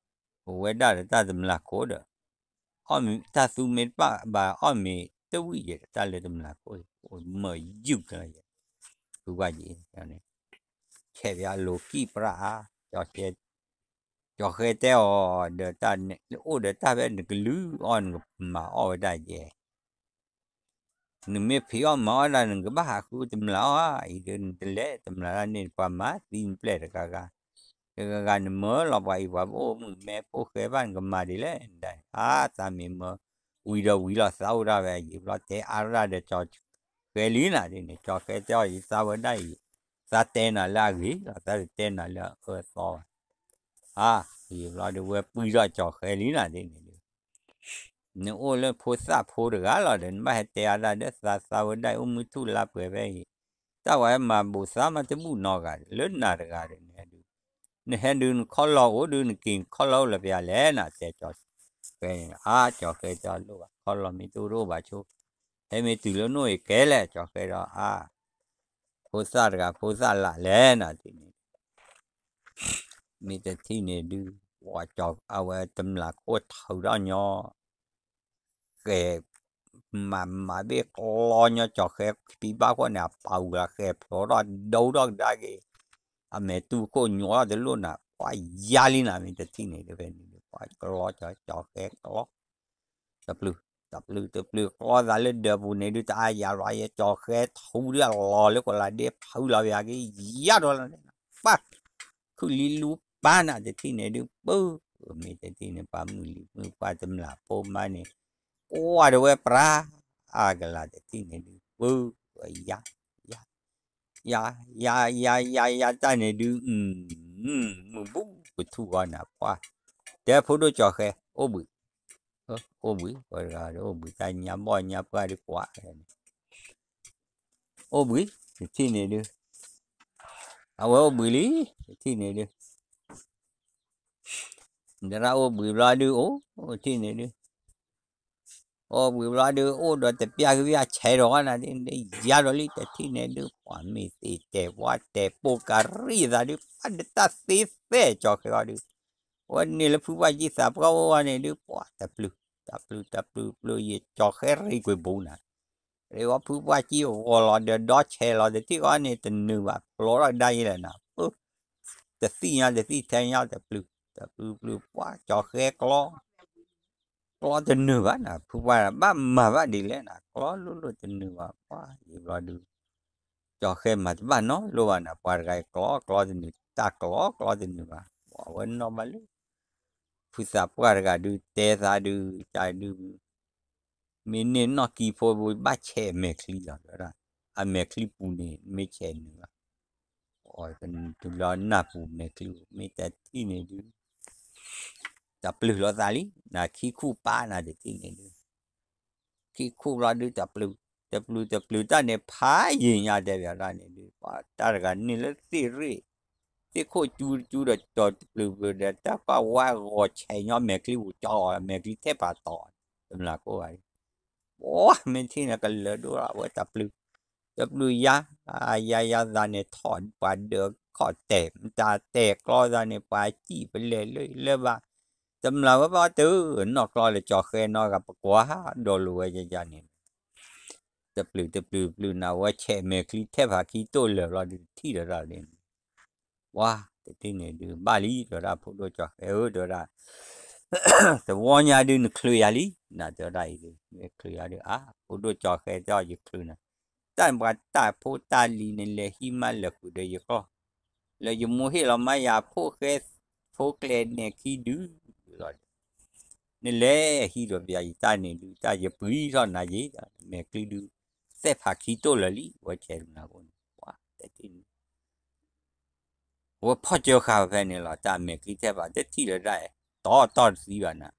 ပဝဲဒၣ်ဒီးတၢ်တမျၢ်ခိၣ်ဒီး အီၣ်မ့ၤတၢ်သူမ့ၢ်တဘၣ်ဘၣ် အီၣ်မ့ၤတဝံၣ်ယဲ တၢ်လၢတမျၢ်ခိၣ် အိၣ်မၢယုၢ်ကလီယဲ, ဖုဝါယံၤ ဆဲးပၠးလိၤကံၣ်ပြၣ်အါ, ကၠီဃဲတဲအီၤဒီး တၢ်အိၣ်ဒီးတၢ်ဖဲနကလုၢ်အီၣ် နကမၤအီၣ်ဝဲဒၣ်ယဲ, နမ့ၢ်ဖံးအီၣ်မၤအီၣ်ဒၣ် နကဘၣ်ဟးဃုတမျၢ်အီၣ်ဧါ, အံၤဒီးနတလဲၤတမျၢ်ဒၣ်န့ၣ် ပှၤမၤသံနပျဲၢ်တဂၤဂၤ, တဂၤဂၤနမၢလီၤပှၤအံၤ ပှၤဘၣ်အိၣ်မုာ်မဲဖိဃဲဘၣ် နကမၤဒ်လဲၣ်, အါသးမ့ၢ်မၢ ဝံၤဒီးဝံၤလီၤ သးအိၣ်ဒၣ်ဝဲ ယံာ်ဘျီတဲအါဒၣ်ဒီးကၠီဃဲလံနၤဒ်န့ၣ် ကၠီဃဲတဲအီၤ ယသးဝဲဒၣ်အံၤ, သးတဲနၤလၢအဂ့ၤလီၤ သးတတဲနၤလၢအအၢအသီဘၣ်, အါ, ယံာ်ဘျီဒီးဝဲပှံၢ်ထီၣ်ကၠီဃဲလံနၤဒ်န့ၣ်ဒုး နအိၣ်လၢဖိသၣ်ဖိတဂၤလီၤဒီး နဘၣ်ဟဲတဲအါဒၣ်ဒီးသး သးဝဲဒၣ်အိၣ်မုာ်ထူၣ်လါပှဲၤဖဲအံၤ, တၢ်ဝဲမၤဘူးသးမးတဘူၣ်နီတဂၤ လၢနၤတဂၤဒီး နဟဲဒုး နဟဲဒုးနခီၣ်လီၢ်အိၣ်ဒုး နက့ၤနခီၣ်လီၢ်အိၣ်လၢပယၤလဲၣ်နၤ တဲကၠီဃဲန့ၣ် အါ ကၠီဃဲတဲအီၤလိၣ်ဘၣ် ခီၣ်လီၢ်မ့ၢ်တအိၣ်တအိၣ်ဘၣ်ဆိ, ဟဲမ့ၢ်တုၤလၢနအိၣ်အံၤကဲလဲၣ် ကၠီဃဲဒီး အါ, ဖိသၣ်တဂၤဖိသၣ်လၢ်လဲၣ်နၤဒ်န့ၣ် မ့ၢ်တထံၣ်န့ၣ်ဒုး, အဝဲတမျၢ်ခိၣ်ထုးထီၣ်ညီ, ဃဲၤ, မၤမၤဘ့ၣ်ကျီညီကၠီဃဲ ဖံဘၣ်ခိၣ်န့ၣ် အပာ်ဝံၤလီၤ ဃဲၤဖျိးထီၣ်ဒိထီၣ်ကဒါက့ၤ, အမဲာ်တူၢ်ခိၣ်ညီထီၣ်တလိၣ်နၤ ပှၤယါလံနၤ မ့ၢ်တထံၣ်န့ၣ်ဒုးဖဲန့ၣ်ဒုး ပှၤကျီကၠီဃဲကျီ တပျုၤ, တပျုၤတပျုၤကျီသးလၢဒၢးပူၤန့ၣ်ဒုး တအါယၤလီၤယဲ ကၠီဃဲထူဒုးအလီၤလၢကလၤဒ့ဖုလီၤပယၤက့ၤ ယါဒီးလီၤန့ၣ်, ပၢ်, ခုၣ်လံလူပၢ်နၤ တထံၣ်န့ၣ်ဒုး ပၢ်, မ့ၢ်တထံၣ်န့ၣ် ပှၤမုၢ်လံၤမုၢ်ပှၢ်တမျၢ်ဖိမါန့ၣ်, ကွၢ်တဝဲပြၤ, အကလၤတထံၣ်န့ၣ်ဒုး ပၢ်, ယါ, ယါ, ယါ, ယါ, ယါ, ယါ, ယါတၢ်န့ၣ်ဒုး, မုၢ်ဘူကထူၣ်ဂီၢ်နၤပှၢ်, တဲဖိဒိၣ်ကၠီဃဲ, အိၣ်ဘှံး, အိၣ်ဘှံး, ပှၤတဂၤဒီးအိၣ်ဘှံး တၢ်ညါဘီၣ်ညါပှၢ်ဒုးကွၢ်, အိၣ်ဘှံး, တထံၣ်န့ၣ်ဒုး, အဝဲအိၣ်ဘှံးလံ, တထံၣ်န့ၣ်ဒုး, သရၣ်အိၣ်ဘှံးဘျီဒုး အိၣ်, တထံၣ်န့ၣ်ဒုး, အိၣ်ဘှံးဘျီဒုး အိၣ်ဒီးတပျၢ်ကပျၢ်ဆဲးဒီးဂီၢ်နၤဒ်န့ၣ် ယါဒီးလံ တထံၣ်န့ၣ်ဒုး ပှၤမ့ၢ်သ့ၣ်တဲာ်ပှၤတဲာ်ပိာ်ကရံၣ်သးဒုး ပှၤဒတၢ်သ့သဲကၠီဃဲအီၤဒုး, အဝဲန့ၣ်လၢဖုပှၢ်ကံၢ်သးပှၢ်အိၣ်ဝဲန့ၣ်ဒုး ပှၤတပျုၤ, တပျုၤ တပျုၤ ပျုၤ ယကၠီဃဲရ့ကွံာ်ဘူးနၤ, ရ့ဝဲဖုပှၢ်ကံၢ်ဂီၤလီၤဒီးဒီဆဲးလီၤ တထံၣ်ဃီန့ၣ် တနုာ်ဘၣ် ဖျိးထီၣ်ကဒါယဲလဲၣ်နၤ, တသံၣ်ညါတသံၣ်ထဲညါ တပျုၤ, တပျုၤ ပျုၤ ပှၤကၠီဃဲကျီ ကျီတနုာ်ဘၣ်နၤ ဖုပှၢ်ဘၣ်မၤဘၣ်ဒ်လဲၣ်နၤ ကျီလိၣ်လိၣ်တနုာ်ဘၣ် ပှၤယံာ်ဘျီဒုး, ကၠီဃဲမၤတဘၣ်နီတလိၣ်ဘၣ်နၤ ပှၤတဂၤအံၤကျီ ကျီတနုာ် တၢ်ကျီ ကျီတနုာ်ဘၣ် ပှၤဝဲနီၣ်ဘၣ်လၢ ဖုသးပှၢ်တဂၤဒုး တဲသးဒုး တၢ်ဒုး မ့ၢ်န့ၢ်နီၢ်ကံဖိဘၣ်ဆဲးအမဲာ်ချံလီၤ တဲဝဲဒၣ်, အမဲာ်ချံပူၤန့ၣ် မ့ၢ်ဆဲးနုာ်ဘၣ်, အီၤတဘျီနၢ်ပူၤမဲာ်ချံပူၤ မ့ၢ်တထံၣ်န့ၣ်ဒုး တပျုၤလိာ်သးလံ နခံခူၣ်ပာ်နၤတထံၣ်န့ၣ်ဒုး, ခံခူၣ်ဘျီဒုး တပျုၤ, တပျုၤ တပျုၤတၢ်န့ၣ် ဖးယံာ်ညါတဲဘၣ်ဒၣ်န့ၣ်ဒုး ပှၤတၢ်တဂၤန့ၢ်လၢသ့ၣ်ရ့ၣ်, သ့ၣ်ခိၣ်ကၠူကၠူဒီး ကၠီတပျုၤပျုၤဒီး တၢ်ကွၢ်ဝါဂီၤဆဲးညီမဲာ်ချံပူၤ ကၠီအီၤ မဲာ်ချံထဲဖးတီၤ, တမျၢ်ကိးဂၤဒဲး ပှၤမ့ၢ်ထံၣ်န့ၣ် ကလၢာ်ဒိၣ်လီၤ အဝဲတပျုၤ, တပျုၤယါ, ယါယါသးန့ၣ် ထီၣ်ပှၤဒၢးခီၣ်တဲာ် မတၤတဲာ်ကျီသးန့ၣ် ပှၤစံၣ်ပလဲၤလၢလၢဘၣ်, တမျၢ်ဝဲဘၣ်တနီၣ်ကျီလၢကၠီဃဲနီတဂၤ ပကွၢ်ဒီးလိာ်ဝဲယါယါန့ၣ်, တပျုၤတပျုၤပျုၤနၤ ဝဲဆဲးမဲာ်ချံထဲဖးခံတိၢ်လၢာ်ဘျီဒုး ထံၣ်ဒီးတၢ်န့ၣ် ပှၤတထံၣ်န့ၣ်ဒုး ဘၣ်လံ တဲဝဲဒၣ် ဖိဒိၣ်ကၠီဃဲဧၢ တဲဝဲဒၣ်, တဝီညါဒုး နချုးယၤလံ နၤ တဲဝဲဒၣ်အံၤဒုး မ့ၢ်ချုးယၤဒုး အါ ဖိဒိၣ်ကၠီဃဲတဲအီၤ ယချုးနၤ, တၢ်ပှၤတၢ်ဖိတၢ်လံၤ နလဲၤဟံးမးလဲၤဃုာ်ဒီးယကျီၢ်, လၢယမိၢ်ဟ့ၣ်လီၤမးယၤ ဖိၣ်ဃဲ ဖိကျဲနဲၣ်ခံဒုးလီၤ နလဲၤဟံးဒီးပယၤယတၢ်န့ၣ်ဒုး တၢ်ယပှံထီၣ်နၤယံၤ မဲာ်ချံဒုး သဲၣ်ဖးခံတိၢ်လၢာ်လံ ဝဲဆဲးနၤအဃိန့ၣ် ပှၤတထံၣ်န့ၣ် ဝဲဖီၣ်ကၢဃာ်ဖဲန့ၣ်လီၤ တၢ်မဲာ်ချံထဲဖးတထံၣ်လၢၤဒၣ် တီတီတသံဘၣ်နၤ,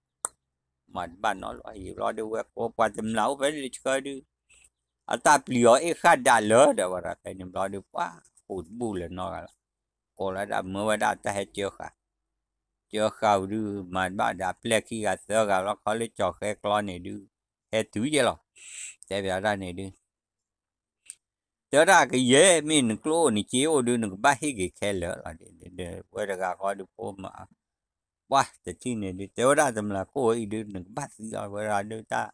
မၤတဘၣ်နီတဘျီ ယံာ်ဘျီဒုး ဝဲကိးပှၤတမျၢ်အိၣ်ဖဲလၢဆှၢဒုး အတၢ်ပျံၤအီၤအ့ၣ်ဃၣ်ဒၣ်လၢာ်ဒီး ဝဲဒၣ်ဖဲန့ၣ်ဘျီဒုး ပှၤဃိာ်တဘူၣ်လၢၤနီတဂၤလီၤ. ကိးလီၤဒၣ်မၢဝဲဒၣ်တၢ်ဟဲကၢဃာ်, ကၢဃာ်ဝံၤဒုး မၤတဘၣ်ဒီးအပျဲၢ်ခံဂၤသၢဂၤလီၤ ခီလၢကၠီၤဃဲကျီန့ၣ်ဒုး ဟဲတုၤယဲလီၤ. တဲဘၣ်ဒၣ်န့ၣ်ဒုး တဲဝဲဒၣ်ကယဲၢ်မ့ၢ်နကျိၣ်အိၣ်နစ့အိၣ်ဒုး နကဘၣ်ဟ့ၣ်က့ၤခဲလၢာ်လီၤ. ဝဲတဂၤဃီဒုးဖိမၤ ပှၤတထံၣ်န့ၣ်ဒုး တဲဝဲဒၣ်တမျၢ်ကိၣ်အံၤဒုး နကဘၣ်သံအီၤ ဝဲဒၣ်ဒုးတၢ်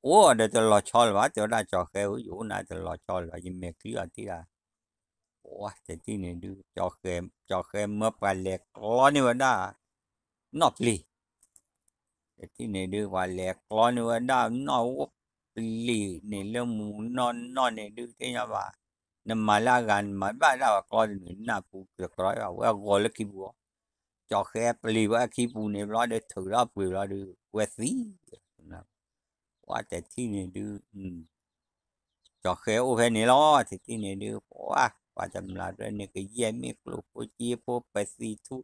အိၣ်ဒီးတလီၤဆီလၢၤဘၣ် တဲဝဲဒၣ်ကၠီၤဃဲဧၢ ယအိၣ်နၤတလီၤဆီလၢၤဘၣ် ယမဲာ်ချံအီၤထံၣ်ဒၣ် ပှၤတထံၣ်န့ၣ်ဒုး ကၠီၤဃဲမၢပှၤလဲၤကျီန့ၢ်ဝဲဒၣ် နီၣ်ပျံၤ တထံၣ်န့ၣ်ဒုး ပှၤလဲၤကျီန့ၢ်ဝဲဒၣ်နီၣ်အိၣ်ပျံၤန့ၣ်လၢမူနီၢ်နီၢ်န့ၣ်ဒုး သ့ၣ်ညါဘၣ် နမၤလၢအဂၤ နမၤဘၣ်ဒၣ်ပှၤကျီတနုာ်နၢ်ပူၤတကြၢး ဝဲဂီၤလၢခံပူၤအီၤ ကၠီၤဃဲပျံၤဝဲခံပူၤန့ၣ်ဘျီဒီး ထုးထီၣ်ပှ့ၤဘျီဒီး ဝဲသံ ပှၤတထံၣ်န့ၣ်ဒုး ကၠီၤဃဲအိၣ်ဖဲန့ၣ်လီၤ တထံၣ်န့ၣ်ဒုး ပှၤ ပှၤတမျၢ်ဒၣ်န့ၣ် ကယဲၢ်မ့ၢ်ကျိၣ်ဖိစ့ဖိ ပသံထူ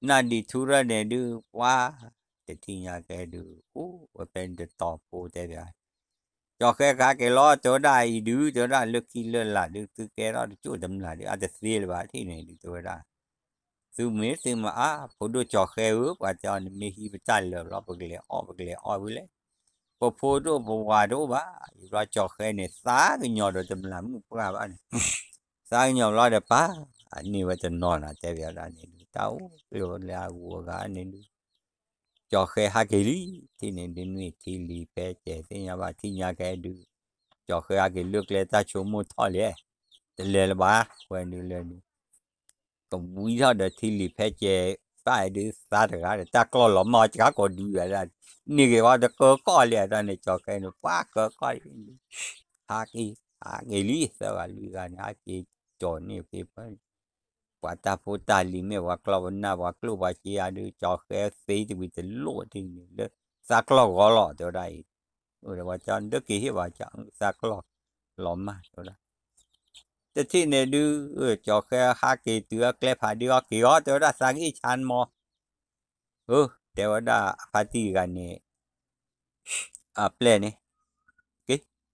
နၢ်ဒံးထူထီၣ်န့ၣ်ဒုး ပှၤ တထံၣ်ညါကဲဒုး အိၣ်ဝဲဖဲန့ၣ်တတီၤဖိတဲဘၣ် ကၠီၤဃဲကဟးက့ၤလီၤ တဲဝဲဒၣ်အံၤဒုး တဲဝဲဒၣ်လၢခံလၢလာ်ဒုး သုကဲထီၣ်တကၠိၣ်တမျၢ်ဒုး အတသ့လၢၤဘၣ် တထံၣ်န့ၣ်ဒုး တဲဝဲဒၣ် သုမ့ၢ်သုမၤအါ ဖိဒိၣ်ကၠီၤဃဲဧၢ ပှၤတဲအီၤ နမ့ၢ်ဟံးပတၢ်လၢာ်ဘျီ ပကလဲၤအီၣ် ပကလဲၤအီၣ်ဝံၤလဲၣ် ပဖိတအိၣ်ပဝၤတအိၣ်ဘၣ် ယဘျီကၠီၤဃဲန့ၣ် သးကညီၤဒီးတမျၢ်မုၣ်ပှၢ်ဘၣ်န့ၣ် သးကညီၤဘျီဒီးပၢ် န့ၢ်ဝဲတနီၤနီၤ တဲဘၣ်ဒၣ်န့ၣ်ဒုး တၢ်အိၣ်လၢအဂုၤအဂၤန့ၣ်ဒုး ကၠီၤဃဲဟးက့ၤလံ ထံၣ်န့ၣ်ဒုး နွံထံလံၤဖဲကဲ သ့ၣ်ညါဘၣ် ထံၣ်ညါကဲဒုး ကၠီၤဃဲဟးက့ၤလၢကျဲတၢ်ဆိကမိၣ်ထီၣ်လဲၣ် တလဲၤလၢၤဘၣ် ဝဲဒုးလဲၤဒုး ကဝံထီၣ်ဒီးထံလံၤဖဲကဲ ပၢ်အဲၣ်ဒုးသးတဂၤဒီး တၢ်ကျီၢ်လီၤမၢ်အီၤ စှၤကိးဒုးဝဲဒၣ် န့ၢ်က့ၤဝဲတကၢကီၢ်လဲၣ် တၢ်န့ၣ် ကၠီၤဃဲန့ၣ် ပှၤကၢကီၢ်လံ ဟးက့ၤ ဟးက့ၤလံ သၢဂၤလွံၢ်ဂၤန့ၣ် ဟးက့ၤကၠီၤန့ၢ်ဖဲဖဲန့ၣ် ပှၤတၢ်ဖိတၢ်လံၤမ့ၢ်ပှၤကျီၢ်ပနၢ် ပှၤကျိၣ်ပှၤစ့ဧါဒုး ကၠီၤဃဲသ့တဝံၤတလိၣ်ထံၣ်န့ၣ်လၢ သးကျီၢ်ဂီၤလီၤ တဲဝဲဒၣ်အံၤ အိၣ်ဒီးပှၤကၠီၤဒၢက့ၤဟ့ၣ်ပှၤကၠီၤ သးကျီၢ်လီၤမၢ် တဲဝဲဒၣ် တထံၣ်န့ၣ်ဒုး ကၠီၤဃဲဟးက့ၤတုၤအကျဲဖးဒုး အီၣ်က့ၤအီၤ တဲဝဲဒၣ်သးကအ့ၣ်ဆါနမီၤ အၢ တဲဝဲဒၣ်အဖါတံၢ်တဂၤန့ၣ် အပျဲၢ်န့ၣ် က့ၤ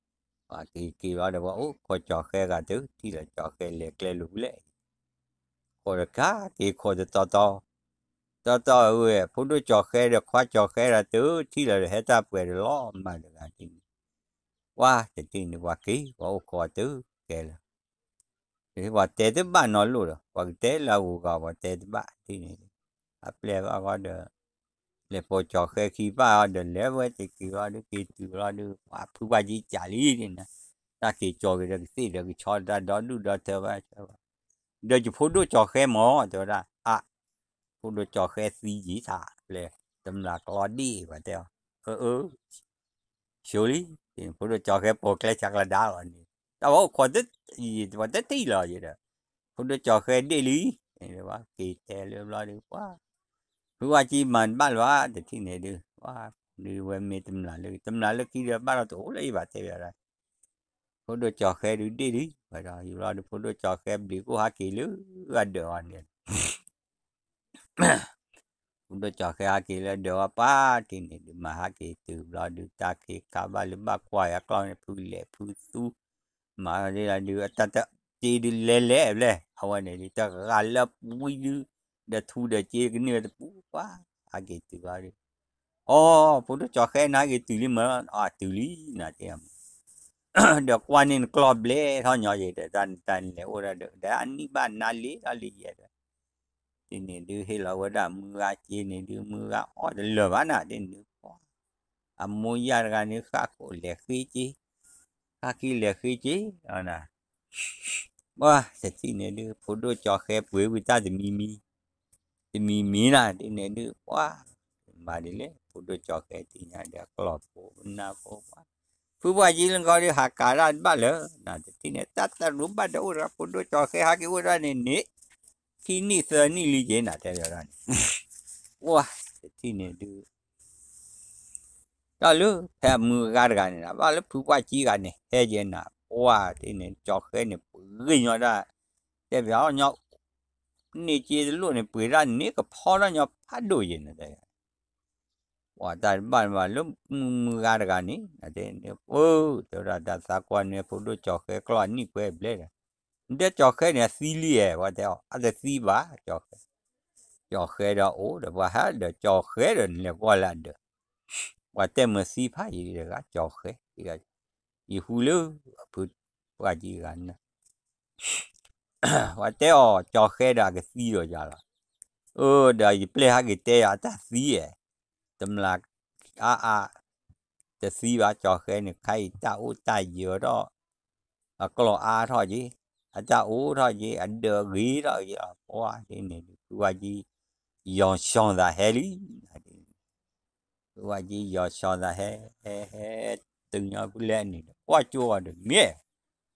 ပှၤက့ၤက့ၤဘျီဒီး ပှၤအိၣ်ခိးကၠီၤဃဲဂၤတုၤ ထံၣ်လီၤကၠီၤဃဲလဲၤကျဲလိာ်ဖဲလဲၣ် ခိးတကးက့ၤခိးတတီတီ တီတီဝဲ ဖိဒိၣ်ကၠီၤဃဲဒီးခွါကၠီၤဃဲဒီးတုၤ ထံၣ်လီၤဒီးဟဲတၢ်ပှဲၤဒီးလီၤမၢ်တဂၤဒ်န့ၣ် ပှၤတထံၣ်န့ၣ် ပှၤက့ၤ ပှၤအိၣ်ခိးတုၤကဲလၢာ် ပှၤတဲတဘၣ်နီတလိၣ်ဒီး ပှၤကတဲလၢအဂုၤအဂၤ ပှၤတဲတဘၣ်ဒ်န့ၣ် အပျဲၢ်ဘၣ်ဃီဒီး လဲၤပိာ်ကၠီၤဃဲခံဘၣ်အီၤဒီး လဲၤဝဲတက့ၤဘျီဒုး က့ၤတုၤဘျီဒုး ပှၤဖုပှၢ်ကံကးလံန့ၣ် တၢ်က့ၤကၠီၤက့ၤဒီးကသ့ၣ်ဒီးကဆီ တၢ်ဒီဒူၣ်ဒီထၢဘၣ် ဒီးယဖိဒိၣ်ကၠီၤဃဲမၢ် တဲဝဲဒၣ် အါ ဖိဒိၣ်ကၠီၤဃဲသံယံာ်ထး ပျဲၢ် တမျၢ်ကျီဒ့ၣ် ပှၤတဲအီၤ အၢ အၢ ဆိလံ ဖိဒိၣ်ကၠီၤဃဲပိာ်ကျဲဆးကျၢဒါလီၤန့ၣ် တၢ်ဝဲအိၣ်ခိး ပှၤတထံၣ်လီၤယဒီး ဖိဒိၣ်ကၠီၤဃဲဒ့ၣ်လံ က့ၤတဲလၢဘျီဒုး ပှၤ ဖုဝါကံမၤတဘၣ်လၢၤဘၣ် တထံၣ်န့ၣ်ဒုး ပှၤ ဒုးဝဲမ့ၢ်တမျၢ်လၢ တမျၢ်လၢခံဒီးဘၣ်ဒီးတအိၣ်လၢယဘၣ်တဲဘၣ်ဒၣ် ဖိဒိၣ်ကၠီၤဃဲဒုးဒ့ၣ်လံ ဝဲဒီးယဘျီဒုး ဖိဒိၣ်ကၠီၤဃဲဘျံးကိၣ်ဟးက့ၤလၢအဒၢးအီၤန့ၣ် ဖိဒိၣ်ကၠီၤဃဲဟးက့ၤလၢအဒၢးအီၤ ပှၤတထံၣ်န့ၣ်ဒုး မၤဟးက့ၤတုၤဘျီဒုး တၢ်ခ့ခါဘၣ်လၢဘၣ်ကွၢ်ယၤကျီၢ်န့ၣ် ဖုလဲၣ်ဖုသူ မၤဒ်ဒုး အတၢ်တက့ဒုးလဲၤလဲၤဘျဲၣ် အဝဲန့ၣ်ဒုး တဂၤလၢပှံဒုး ဒီးထူဒီးစ့ကန့ၢ်ဝဲတပူၤ ပှၤ ဟးက့ၤတုၤဘျီဒုး အိ ဖိဒိၣ်ကၠီၤဃဲနဟးက့ၤတုၤလံမၢ် အတုၤလံ နၤတဲမၢ် ဒီးကွၢ်န့ၢ်နကျီၢ်ဘျဲၣ်ထီၣ်ညီယဲၤဒီး တၢ်နတၢ်နလဲၤအိၣ်ဒၣ်ဒီး ဒီးအနံၣ်ဘၣ်နါလ့ထီၣ်လံယဲၤဒီး ဒ်န့ၣ်ဒုးဟ့ၣ်လီၤဝဲဒၣ်မုၢ်ဂၤစ့န့ၣ်ဒုး မုၢ်ဂၤအီၣ်တလၢာ်ဘၣ်နၤ ဒ်န့ၣ်ဒုး အမိၢ်ယၢ်တဂၤန့ၣ် ဃၣ်ခိၣ်လဲၤဃ့စ့ ဃၣ်ခံလဲၤဃ့စ့ ပှၤတထံၣ်န့ၣ်ဒုး ဖိဒိၣ်ကၠီၤဃဲပှ့ၤဝံၤတၢ်တမံၤမံၤ တမံၤမံၤနၤ ဒ်န့ၣ်ဒုး ပှၤ မၤဒ်လဲၣ် ဖိဒိၣ်ကၠီၤဃဲသ့ၣ်ညါဒီးကျီၢ်ဖိနၢ်ဖိပှၤ ဖုပှၢ်ကံလၢကီဒုး ဟးကးတၢ်တဘၣ်လၢၤ နၤတထံၣ်န့ၣ် တၢ်တရူးဘၣ်ဒီးအိၣ်တဂၤ ဖိဒိၣ်ကၠီၤဃဲဟးက့ၤအိၣ်ဒၣ်န့ၣ်န့ၣ် ခံနံၣ်သၢနံၣ်လံက့ၤ နၤတဲဘၣ်ဒၣ်န့ၣ် ပှၤ တထံၣ်န့ၣ်ဒုး တၢ်လၢဖဲအမုၢ်အဂၤတဂၤန့ၣ် ဘၣ်လၢဖုပှၢ်ကံဂၤန့ၣ် ဟဲယဲနၤ ပှၤတထံၣ်န့ၣ် ကၠီၤဃဲန့ၣ် ပှ့ၤညီဒၣ် တဲဘၣ်ညီ န့ၢ်စ့တလိၣ်န့ၣ် ပှ့ၤဒၣ်န့ၣ်ကဖီထီၣ်ညီဖးဒိၣ်ယဲနၤတဲ ပှၤတၢ်တဘၣ်ဘၣ်လၢမုၢ်မုၢ်ဂၤတဂၤန့ၣ် တဲန့ၣ် ပှၢ် တဲဝဲဒၣ် တၢ်သးကွၢ်န့ၣ် ဖိဒိၣ်ကၠီၤဃဲကျီၢ်အနံၣ်ပှဲၤဘျဲၣ်ဒီး နတဲကၠီၤဃဲန့ၣ် အသံလံဧါ ပှၤတဲအီၤ အတသံဘၣ် ကၠီၤဃဲ, ကၠီၤဃဲဒီးအိၣ်ဒီး ပှၤဟးဒီးကၠီၤဃဲဒီးနလဲၤကွၢ်လၢအဒၢး, ပှၤတဲမုာ်သံဖးယံၤတဂၤ ကၠီၤဃဲ, ယဟူလၢအဖုပှၢ်ကံဂၤန့ၣ် ပှၤတဲအီၤ ကၠီၤဃဲဒီးအကသံဒီးယၤလီၤ. အၢ ဒီးယပျဲၢ်ဟးက့ၤတဲယၤ အတၢ်သံဧါ, တမျၢ်အါအါ, တသံဘၣ် ကၠီၤဃဲန့ၣ် ခါအံၤတၢ်အိၣ်တၢ်ယၢၤထီၣ်, အကျီၢ်အါထီၣ်က့ၤ, အတၢ်အိၣ်ထီၣ်က့ၤ အဒၢးဂ့ၤထီၣ်က့ၤလီၤ. ပှၤဒ်န့ၣ်ဒုး ဖုဝါကံ ယီၤစီၤသးဟဲလံ ဖုဝါကံယီၤစီၤသးဟဲ ဟဲ ဟဲ တုၤညီဖုလဲၣ်န့ၣ်ဒီး ကွၢ်ကၠိအီၤဒီးမ့ၢ်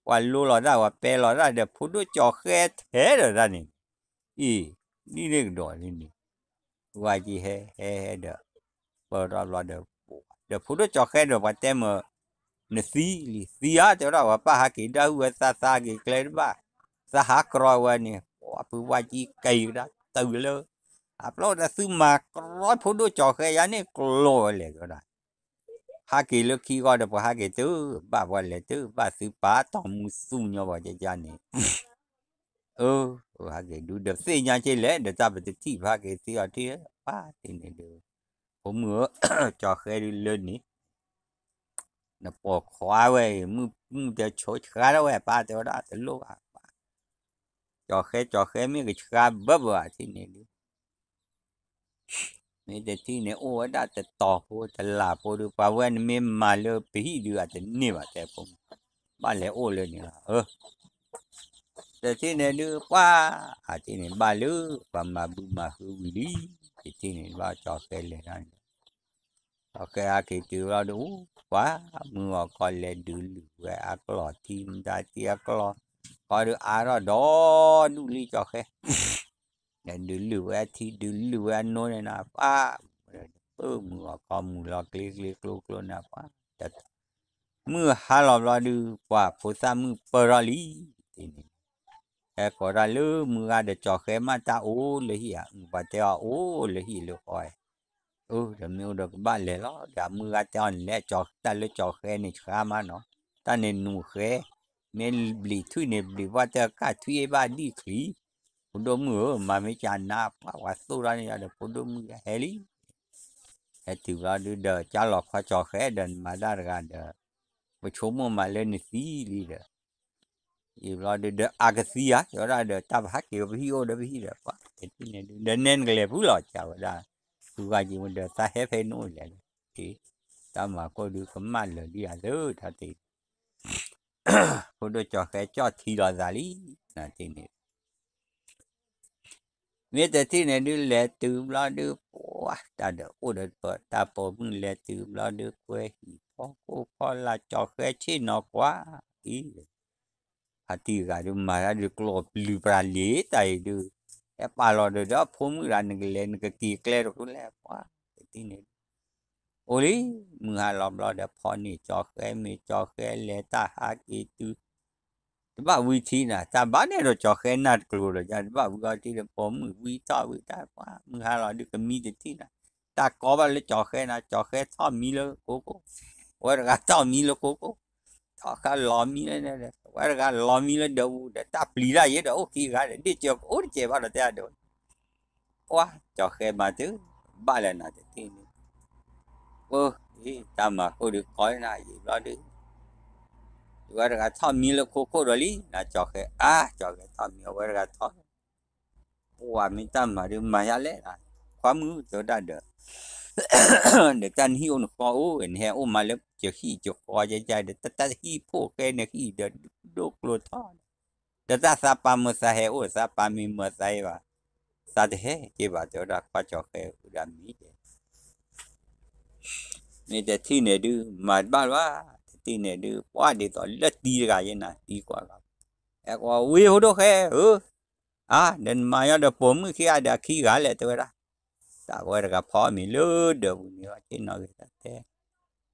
ပှၤလိလီၤတၢ် ပှၤပဲလီၤတၢ်ဒီး ဖိဒိၣ်ကၠီၤဃဲထဲဒီးတၢ်န့ၣ်, အံၤ ဒ်န့ၣ်ကဒီးလံန့ၣ်, ဖုဝါကံဟဲ ဟဲ ဟဲဒီး ပၢၢ်ထီၣ်ဘျီဒီး ဒီးဖိဒိၣ်ကၠီၤဃဲဒီး ပှၤတဲမုာ် နသံလံ သံဧါ တဲဝဲဒၣ် ပှၤပၢ်ဟးက့ၤဒၣ်ဟုၣ်ဝဲ သးသးက့ၤကျဲတဘၣ်, သးဟးကြီဝဲန့ၣ် ပှၤဖုဝါကံက့ၤဝဲဒၣ်တုၤလၢ အပျီတၢ်သုမၤကြီဖိဒိၣ်ကၠီၤဃဲယါန့ၣ် ကျီဝဲလဲၣ် တဲဝဲဒၣ် ဟးက့ၤလၢခံဂီၢ်ဒီး ပှၤဟးက့ၤတုၤဘၣ် ပှၤလဲၤတုၤဘၣ်သုပၢ်တီၢ်မူသူၣ်ညီ ပှၤကကန့ၣ်, အၢ ဟးက့ၤဒုးဒီးသ့ၣ်ညါက့ၤလဲၣ် ဒီးတၢ်ပတထံၣ် ပဟးက့ၤသံအီၤထံၣ် ပၢ်ဒ်န့ၣ်ဒုး ဖိမုၣ်ဧၢ ကၠီၤဃဲဒုးလၢန့ၣ် နပိာ်ခွါဝဲအံၤ မုၢ်မုၢ်တဲဆိဆှါထီၣ်ဝဲ ပၢ်တဲဝဲဒၣ် တလိၣ်ဘၣ် ပၢ်, ကၠီၤဃဲ ကၠီၤဃဲ မ့ၢ်ကဆှါဘၢဘၢဘၣ် ထံၣ်န့ၣ်ဒုး မ့ၢ်တထံၣ်န့ၣ် အိၣ်ဝဲဒၣ်တတီၤဖိတလၢ်ဖိဒုး ပှၤဝဲနမ့ၢ်မၤလၢပဟံၣ်ဒုး အတန့ၢ်ဘၣ် တဲဖိမုၣ်, ဘၣ်လဲၤအိၣ်လၢန့ၣ်လီၤ, တထံၣ်န့ၣ်ဒုး ပှၤ အထံၣ်န့ၣ်ဘၣ်လၢ ပှၤမၤဘုမၤဟုဝံၤလံ, တထံၣ်န့ၣ်ဘၣ်ကၠီၤဃဲလဲၤဒၣ်န့ၣ် ကၠီၤဃဲဟဲက့ၤတုၤဘျီဒုး ပှၤ မုၢ်ဂီၤခီလဲၤဒုးလုၢ်ဝဲအကျီၢ်ထံ မတၤထံအကျီၢ်, ခီဒုးအါထီၣ်ဒီဒူၣ်လံကၠီၤဃဲ, လဲၤဒုးလုၢ်ဝဲအထံ ဒုးလုၢ်ဝဲအနိန့ၣ်နၤ ပှၤ ပၢ်မုၢ်ဂီၤခီမုၢ်လီၤကျ့ကျ့ကျိကျိန့ၣ် ပှၤ မုၢ်ဟါလီၤဘျီဒုး ပှၤဖိသၣ်မုၣ်ပၢၢ်ထီၣ်လံ, တထံၣ်န့ၣ် ဟဲကိးတၢ်လၢမုၢ်ဂၤဒီးကၠီၤဃဲမးတၢ်အိၣ်လၢဟံၣ်ဧါ, ပှၤတဲအီၤအိၣ်လၢဟံၣ်လၢဃီဧါ, အၢ ဒီးမ့ၢ်အိၣ်ဒီးကဘၣ်လဲၤလီၤ, ဒီးမုၢ်ဂၤတဲအီၤန့ၣ်လဲၣ် ကၠီၤတၢ်လၢကၠီၤဃဲန့ၣ်ဆှါမးနီၤ, တၢ်န့ၣ်နူၤဃဲ, မ့ၢ်ဘျံးထွံၣ်န့ၣ် ဘျံးပှၢ်တၢ်ကၢ်ထွံၣ်ဘၣ်ဒံၣ်ချံ, ဖိဒိၣ်မုၣ်ဧၢ မၤမ့ၢ်ကနါ ပှၤ ပှၤသိၣ်တၢ်န့ၣ်ဒီး ဖိဒိၣ်မုၣ်ဟဲလံ ဟဲတုၤဘျီဒုးဒီး ကၢ်လီၤခီကၠီၤဃဲဒီးနမၤတၢ်တဂၤဒီး ပဆိကမိၣ်မးလၢနသံလံဒီး ယံာ်ဘျီဒုးဒီးအကသံဧါ တဲဝဲဒၣ်ဒီး တၢ်ပဟးက့ၤပဟံၣ်အိၣ်ဒီးပဟံၣ်ဒီး ပှၤတထံၣ်န့ၣ်ဒုး ဒီးနဲနကလဲၤဖုလီၤ ကးဝဲဒၣ် ဖုဂၤယံာ်မ့ၢ်ဒီးသးဟဲဖဲနအိၣ်လဲၣ်ဒီး တၢ်မၤကိၢ်ဒုးကမၣ်လၢာ်လံဧါသၢ တၢ်တ့ၢ် ဖိဒိၣ်ကၠီၤဃဲကၠီၣ်ထံလီၤသးလံ နတ့ၢ်န့ၣ် မ့ၢ်တထံၣ်န့ၣ်ဒုး လဲၤတုၤဘျီဒုး ပှၤတၢ်ဒီးအိၣ်ဒီးပတၢ်ပိာ်မုၣ် လဲၤတုၤဘျီဒုး ကွဲဟံၣ်ဖီခိၣ်ဖီလာ်ကၠီၤဃဲဆ့ၣ်နီၤကွၢ်အံၤ ဖါတံၢ်ဂၤဒုးမၤတၢ်ဒုးကျိးပျုၤပှၤလံတၢ်အံၤဒုး ဟဲပာ်လီၤဒီးဒီးဖိမုၣ်တဂၤ နကလဲၤနကက့ၤကျဲတဃုလဲၣ် ပှၤတထံၣ်န့ၣ်ဒုး အိၣ်လံ မုၢ်ဟါလီၤဘျီဒီး ဖီန့ၢ်ကၠီၤဃဲ မ့ၢ်ကၠီၤဃဲလဲၤတၢ်ဟးက့ၤတုၤ တဘၣ်ဝံၤထံနၤ တၢ်ဘၣ်နဲၣ်ဒီးကၠီၤဃဲနၢ်တကျိၤဒီး တဘၣ်ဝံၤအီၤထံဒီး ပိာ်မုၣ်ဝံထီၣ်ဝံၤတၢ် ပှၤမုၢ်ဟါလီၤဒုးကမံတထံၣ်နၤ တၢ်ကီဘၣ်လၢကၠီၤဃဲနၤ ကၠီၤဃဲထီၣ်မံလၢကိကိၣ် အဝဲတဂၤထီၣ်မံလၢကိကိၣ် ထီၣ်ဃာ်လီၤမံလၢ အဝဲတဂၤလီၤမံလၢဒၢးပူၤဒီး တၢ်ပျံၤတၢ်ယဲဒီးအိၣ်ခံဂၤဒီး ဒ့ၣ်စၢၤအိၣ်တစဲးဘၣ်ဒီးတဲအဒၢး ပှၤကၠီၤဃဲမၤတၢ် ဘၣ်လၢနၤတထံၣ်န့ၣ် ပၢ် တၢ်မၤကိၢ်ဒုးကီနၤယံာ်ဘျီဒုး အဝဲတဂၤထီၣ်မံလၢခိခိၣ်ဒီးလံ နၤကၠီၤဃဲ အါ ကၠီၤဃဲထီၣ်မံ အဝဲတဂၤထီၣ် ပှၤမ့ၢ်တၢ်မၤဒုးမၤယါလဲၣ် ခွါမုၣ်တဲဝဲဒၣ်ဒီး ဒီးတၢ်နဟံၣ်အိၣ်နဃီအိၣ် နဟဲအိၣ်မးလၢယဟံၣ်ယဃီယဲယဲဒီး တၢ်ဟံၣ်ဖိၣ်ဃဲနဟံၣ်ဒီးဒိၣ်ကျိၤထီၣ် ဒီးတၢ်သးပာ်မုာ်သးဟဲအိၣ် သးပာ်မ့ၢ်မၤသးအံၤဘၣ် သးတဟဲက့ၤဘၣ် တဲဝဲဒၣ်ခွါကၠီၤဃဲဝဲဒၣ်မံၤ မ့ၢ်တထံၣ်န့ၣ်ဒုး မၤတဘၣ်လၢၤဘၣ် တထံၣ်န့ၣ်ဒုး ပှၤဒ်သိးလၢတံၤတဂၤယဲနၤ တံၤကွၢ်လီၤ အဲၣ်ကွၢ်ဝံဖိဒိၣ်ဃဲဧၢ အါ ဒီးနမၤညီဒီးပိာ်မုၣ်ခံဂၤဒီးအခံဂၤလဲၣ် တဲဝဲဒၣ် တၢ်ဝဲတဂၤဖီမ့ၤလၢဒၢးပူၤန့ၣ် ဆ့ၣ်နီၤဂ့ၤတၢ်တဲ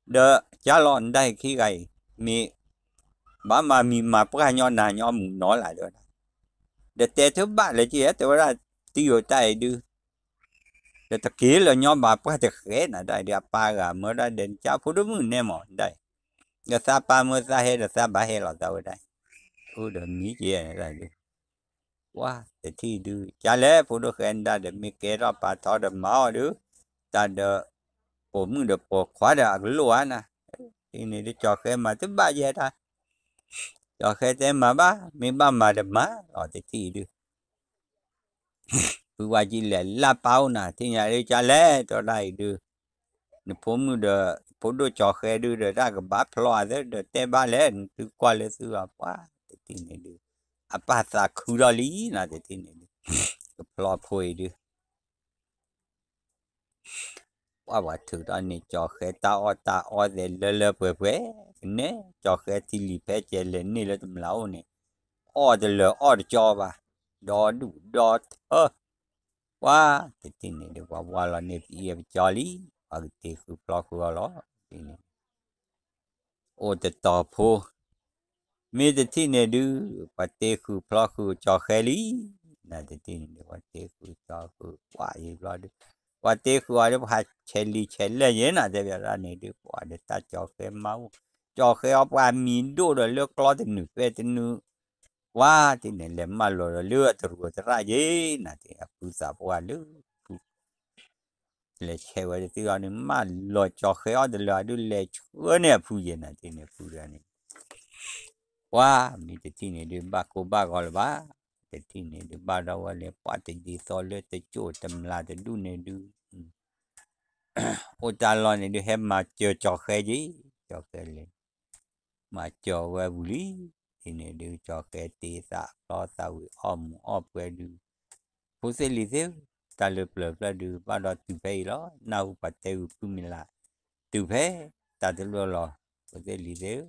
ဒီးကၢ်လီၤနတၢ်အံၤခံဂၤအံၤ မ့ၢ် ဘၣ်မၤမံၤမၤပှၢ်ညီနၤညီမုၢ်နီၤလၢ် တဲဝဲဒၣ် ဒီးတဲတဘၣ်လၢၤက့ တဲဝဲဒၣ် တံၤဧၢ တၢ်အံၤဒုး ဒီးတက့ၤလၢညီဘၣ်ပှၢ်တဃဲနၤဒၣ်အံၤဒီး အပၢ်ဂၤမၢဒၣ်ဒီး နကၢ်ဖိဒိၣ်မုၣ်နဲမးဒၣ်အံၤ, ဒီးသးပၢ်မၢသးဟဲဒီးသးဘၣ်ဟဲလီၤသးဝဲဒၣ်အံၤ, အိၣ်ဒီးမံကဲနၤဒၣ်အံၤဒီး ပှၢ်တထံၣ်ဒုး ကလဲၣ် ဖိဒိၣ်ဃဲနဒၣ်ဒီး မ့ၢ်ကဲထီၣ်ပာ်ထီၣ်ဒီးမၤအီၣ်ဒုး, တၢ်ဒီး ပိာ်မုၣ်ဒီးပိာ်ခွါဒီးအကလိၣ်ဧါနၤ, တထံၣ်န့ၣ်ဒုး ကၠီၤဃဲမၤတဘၣ်ယဲတၢ်, ကၠီၤဃဲတဲမၤဘၣ် မ့ၢ်ဘၣ်မၤဒီးမၤလီၤတထံၣ်အံၤဒုး ဖုဝါကံလဲၤလၢပၢ်အိၣ်နၤ ထံၣ်ညါဒုး ကလဲၣ် တဲဒၣ်အံၤဒုး, နဖိမုၣ်ဒီး ဖိဒိၣ်ကၠီၤဃဲဒုးဒီး တၢ်ကဘၣ်ဖျီအသးဒီးတဲဘၣ်လဲၣ် နသုကွၢ်လၢသုဂၤပှၢ်တထံၣ်န့ၣ်ဒုး, အပၢ်သးခုထီၣ်လံနၤတထံၣ်န့ၣ်ဒုး, ကဖျီဖိအံၤဒုး ပှၢ်ပှၤထုးထီၣ်န့ၢ်ကၠီၤဃဲ တၢ်အီၣ်တၢ်အီသဲးလၢလၢပှဲၤပှဲၤ, ကနဲကၠီၤဃဲထံလံၤဖဲကဲလဲၤန့ၢ်လၢတမျးအိၣ်န့ၣ်, အီၣ်တလၢာ်အီၣ်တကၠီဘၣ်, ဒီဒူၣ်ဒီထၢ, ပှၢ်တထံၣ်န့ၣ်ဒုး ပှၤဝါလီၤန့ၢ်ပအံၣ်ပကၠီလံ, ပှၤကတ့ဃုာ်ဖျီဃုာ်အီၤလီၤ, တထံၣ်န့ၣ် အိၣ်တတီၤဖိ, မ့ၢ်တထံၣ်န့ၣ်ဒုး ပှၤတ့ဃုာ်ဖျီဃုာ်ကၠီၤဃဲလံ, နတထံၣ်န့ၣ်ဒုး ပှၤတ့ဃုာ်ကၠီၤဃဲ ပှၢ်အံၤဘျီဒုး, ပှၤတ့ဃုာ်အီၤဒုး ပှၤဆဲးလံာ်ဆဲးလဲၢ်ယဲနၤ တဲဘၣ်ဒၣ်န့ၣ်ဒုး ပှၤဒီးတၢ်ကၠီၤဃဲမၤအိၣ်, ကၠီၤဃဲအီၤပှၤမံၤဒိၣ်ဒီးလၢကျီတနုာ်ပဲတနုာ်, ပှၢ်တထံၣ်န့ၣ် လဲၤမၢလီၤဒီးလၢအတရူးတရၣ်ယဲနၤ တထံၣ်အဖုသးပှၢ်လၢ လဲၤဆဲးဝဲတသ့အီၤန့ၣ် မၢလီၤကၠီၤဃဲအီၣ်တလၢာ်ဒုး လဲၤဆှၢန့ၢ်အဖုယဲနၤ တထံၣ်န့ၣ်ဖုဒၣ်န့ၣ်, ပှၢ်မ့ၢ်တထံၣ်န့ၣ်ဒုး ဘၣ်ကိၢ်ဘၣ်ဂီၤလၢၤဘၣ်, တထံၣ်န့ၣ်ဒုး ဘၣ်ဒီးဝဲလဲၤ ပှၢ်တဒ်သိးလၢတကၠိၣ်တမျးတဒူၣ်န့ၣ်ဒုး အိၣ်တၢ်လီၢ်န့ၣ်ဒုး ဟဲမၤစၢၤကၠီၤဃဲက့ၤ, ကၠီၤဃဲလဲၤ မၤစၢၤဝဲဝံၤလံ, ဒ်န့ၣ်ဒုး ကၠီၤဃဲတ့သးဖျီသးဝံၤ အီၣ်မူးအီၣ်ပှဲၤဒုး, ဖိသ့ၣ်လံၤသ့ၣ်ဧၢ, တၢ်လၢပျၢၤဖျၢၣ်ဒုး ဘၣ်ဒီးတုၤဖဲအံၤလီၤ, နၢ်ဟူပှၤတဲဂုာ်ဖုမံၤလး, တုၤဖဲ တၢ်တလိၣ်လီၤ, ဖိသ့ၣ်လံၤသ့ၣ်ဧၢ,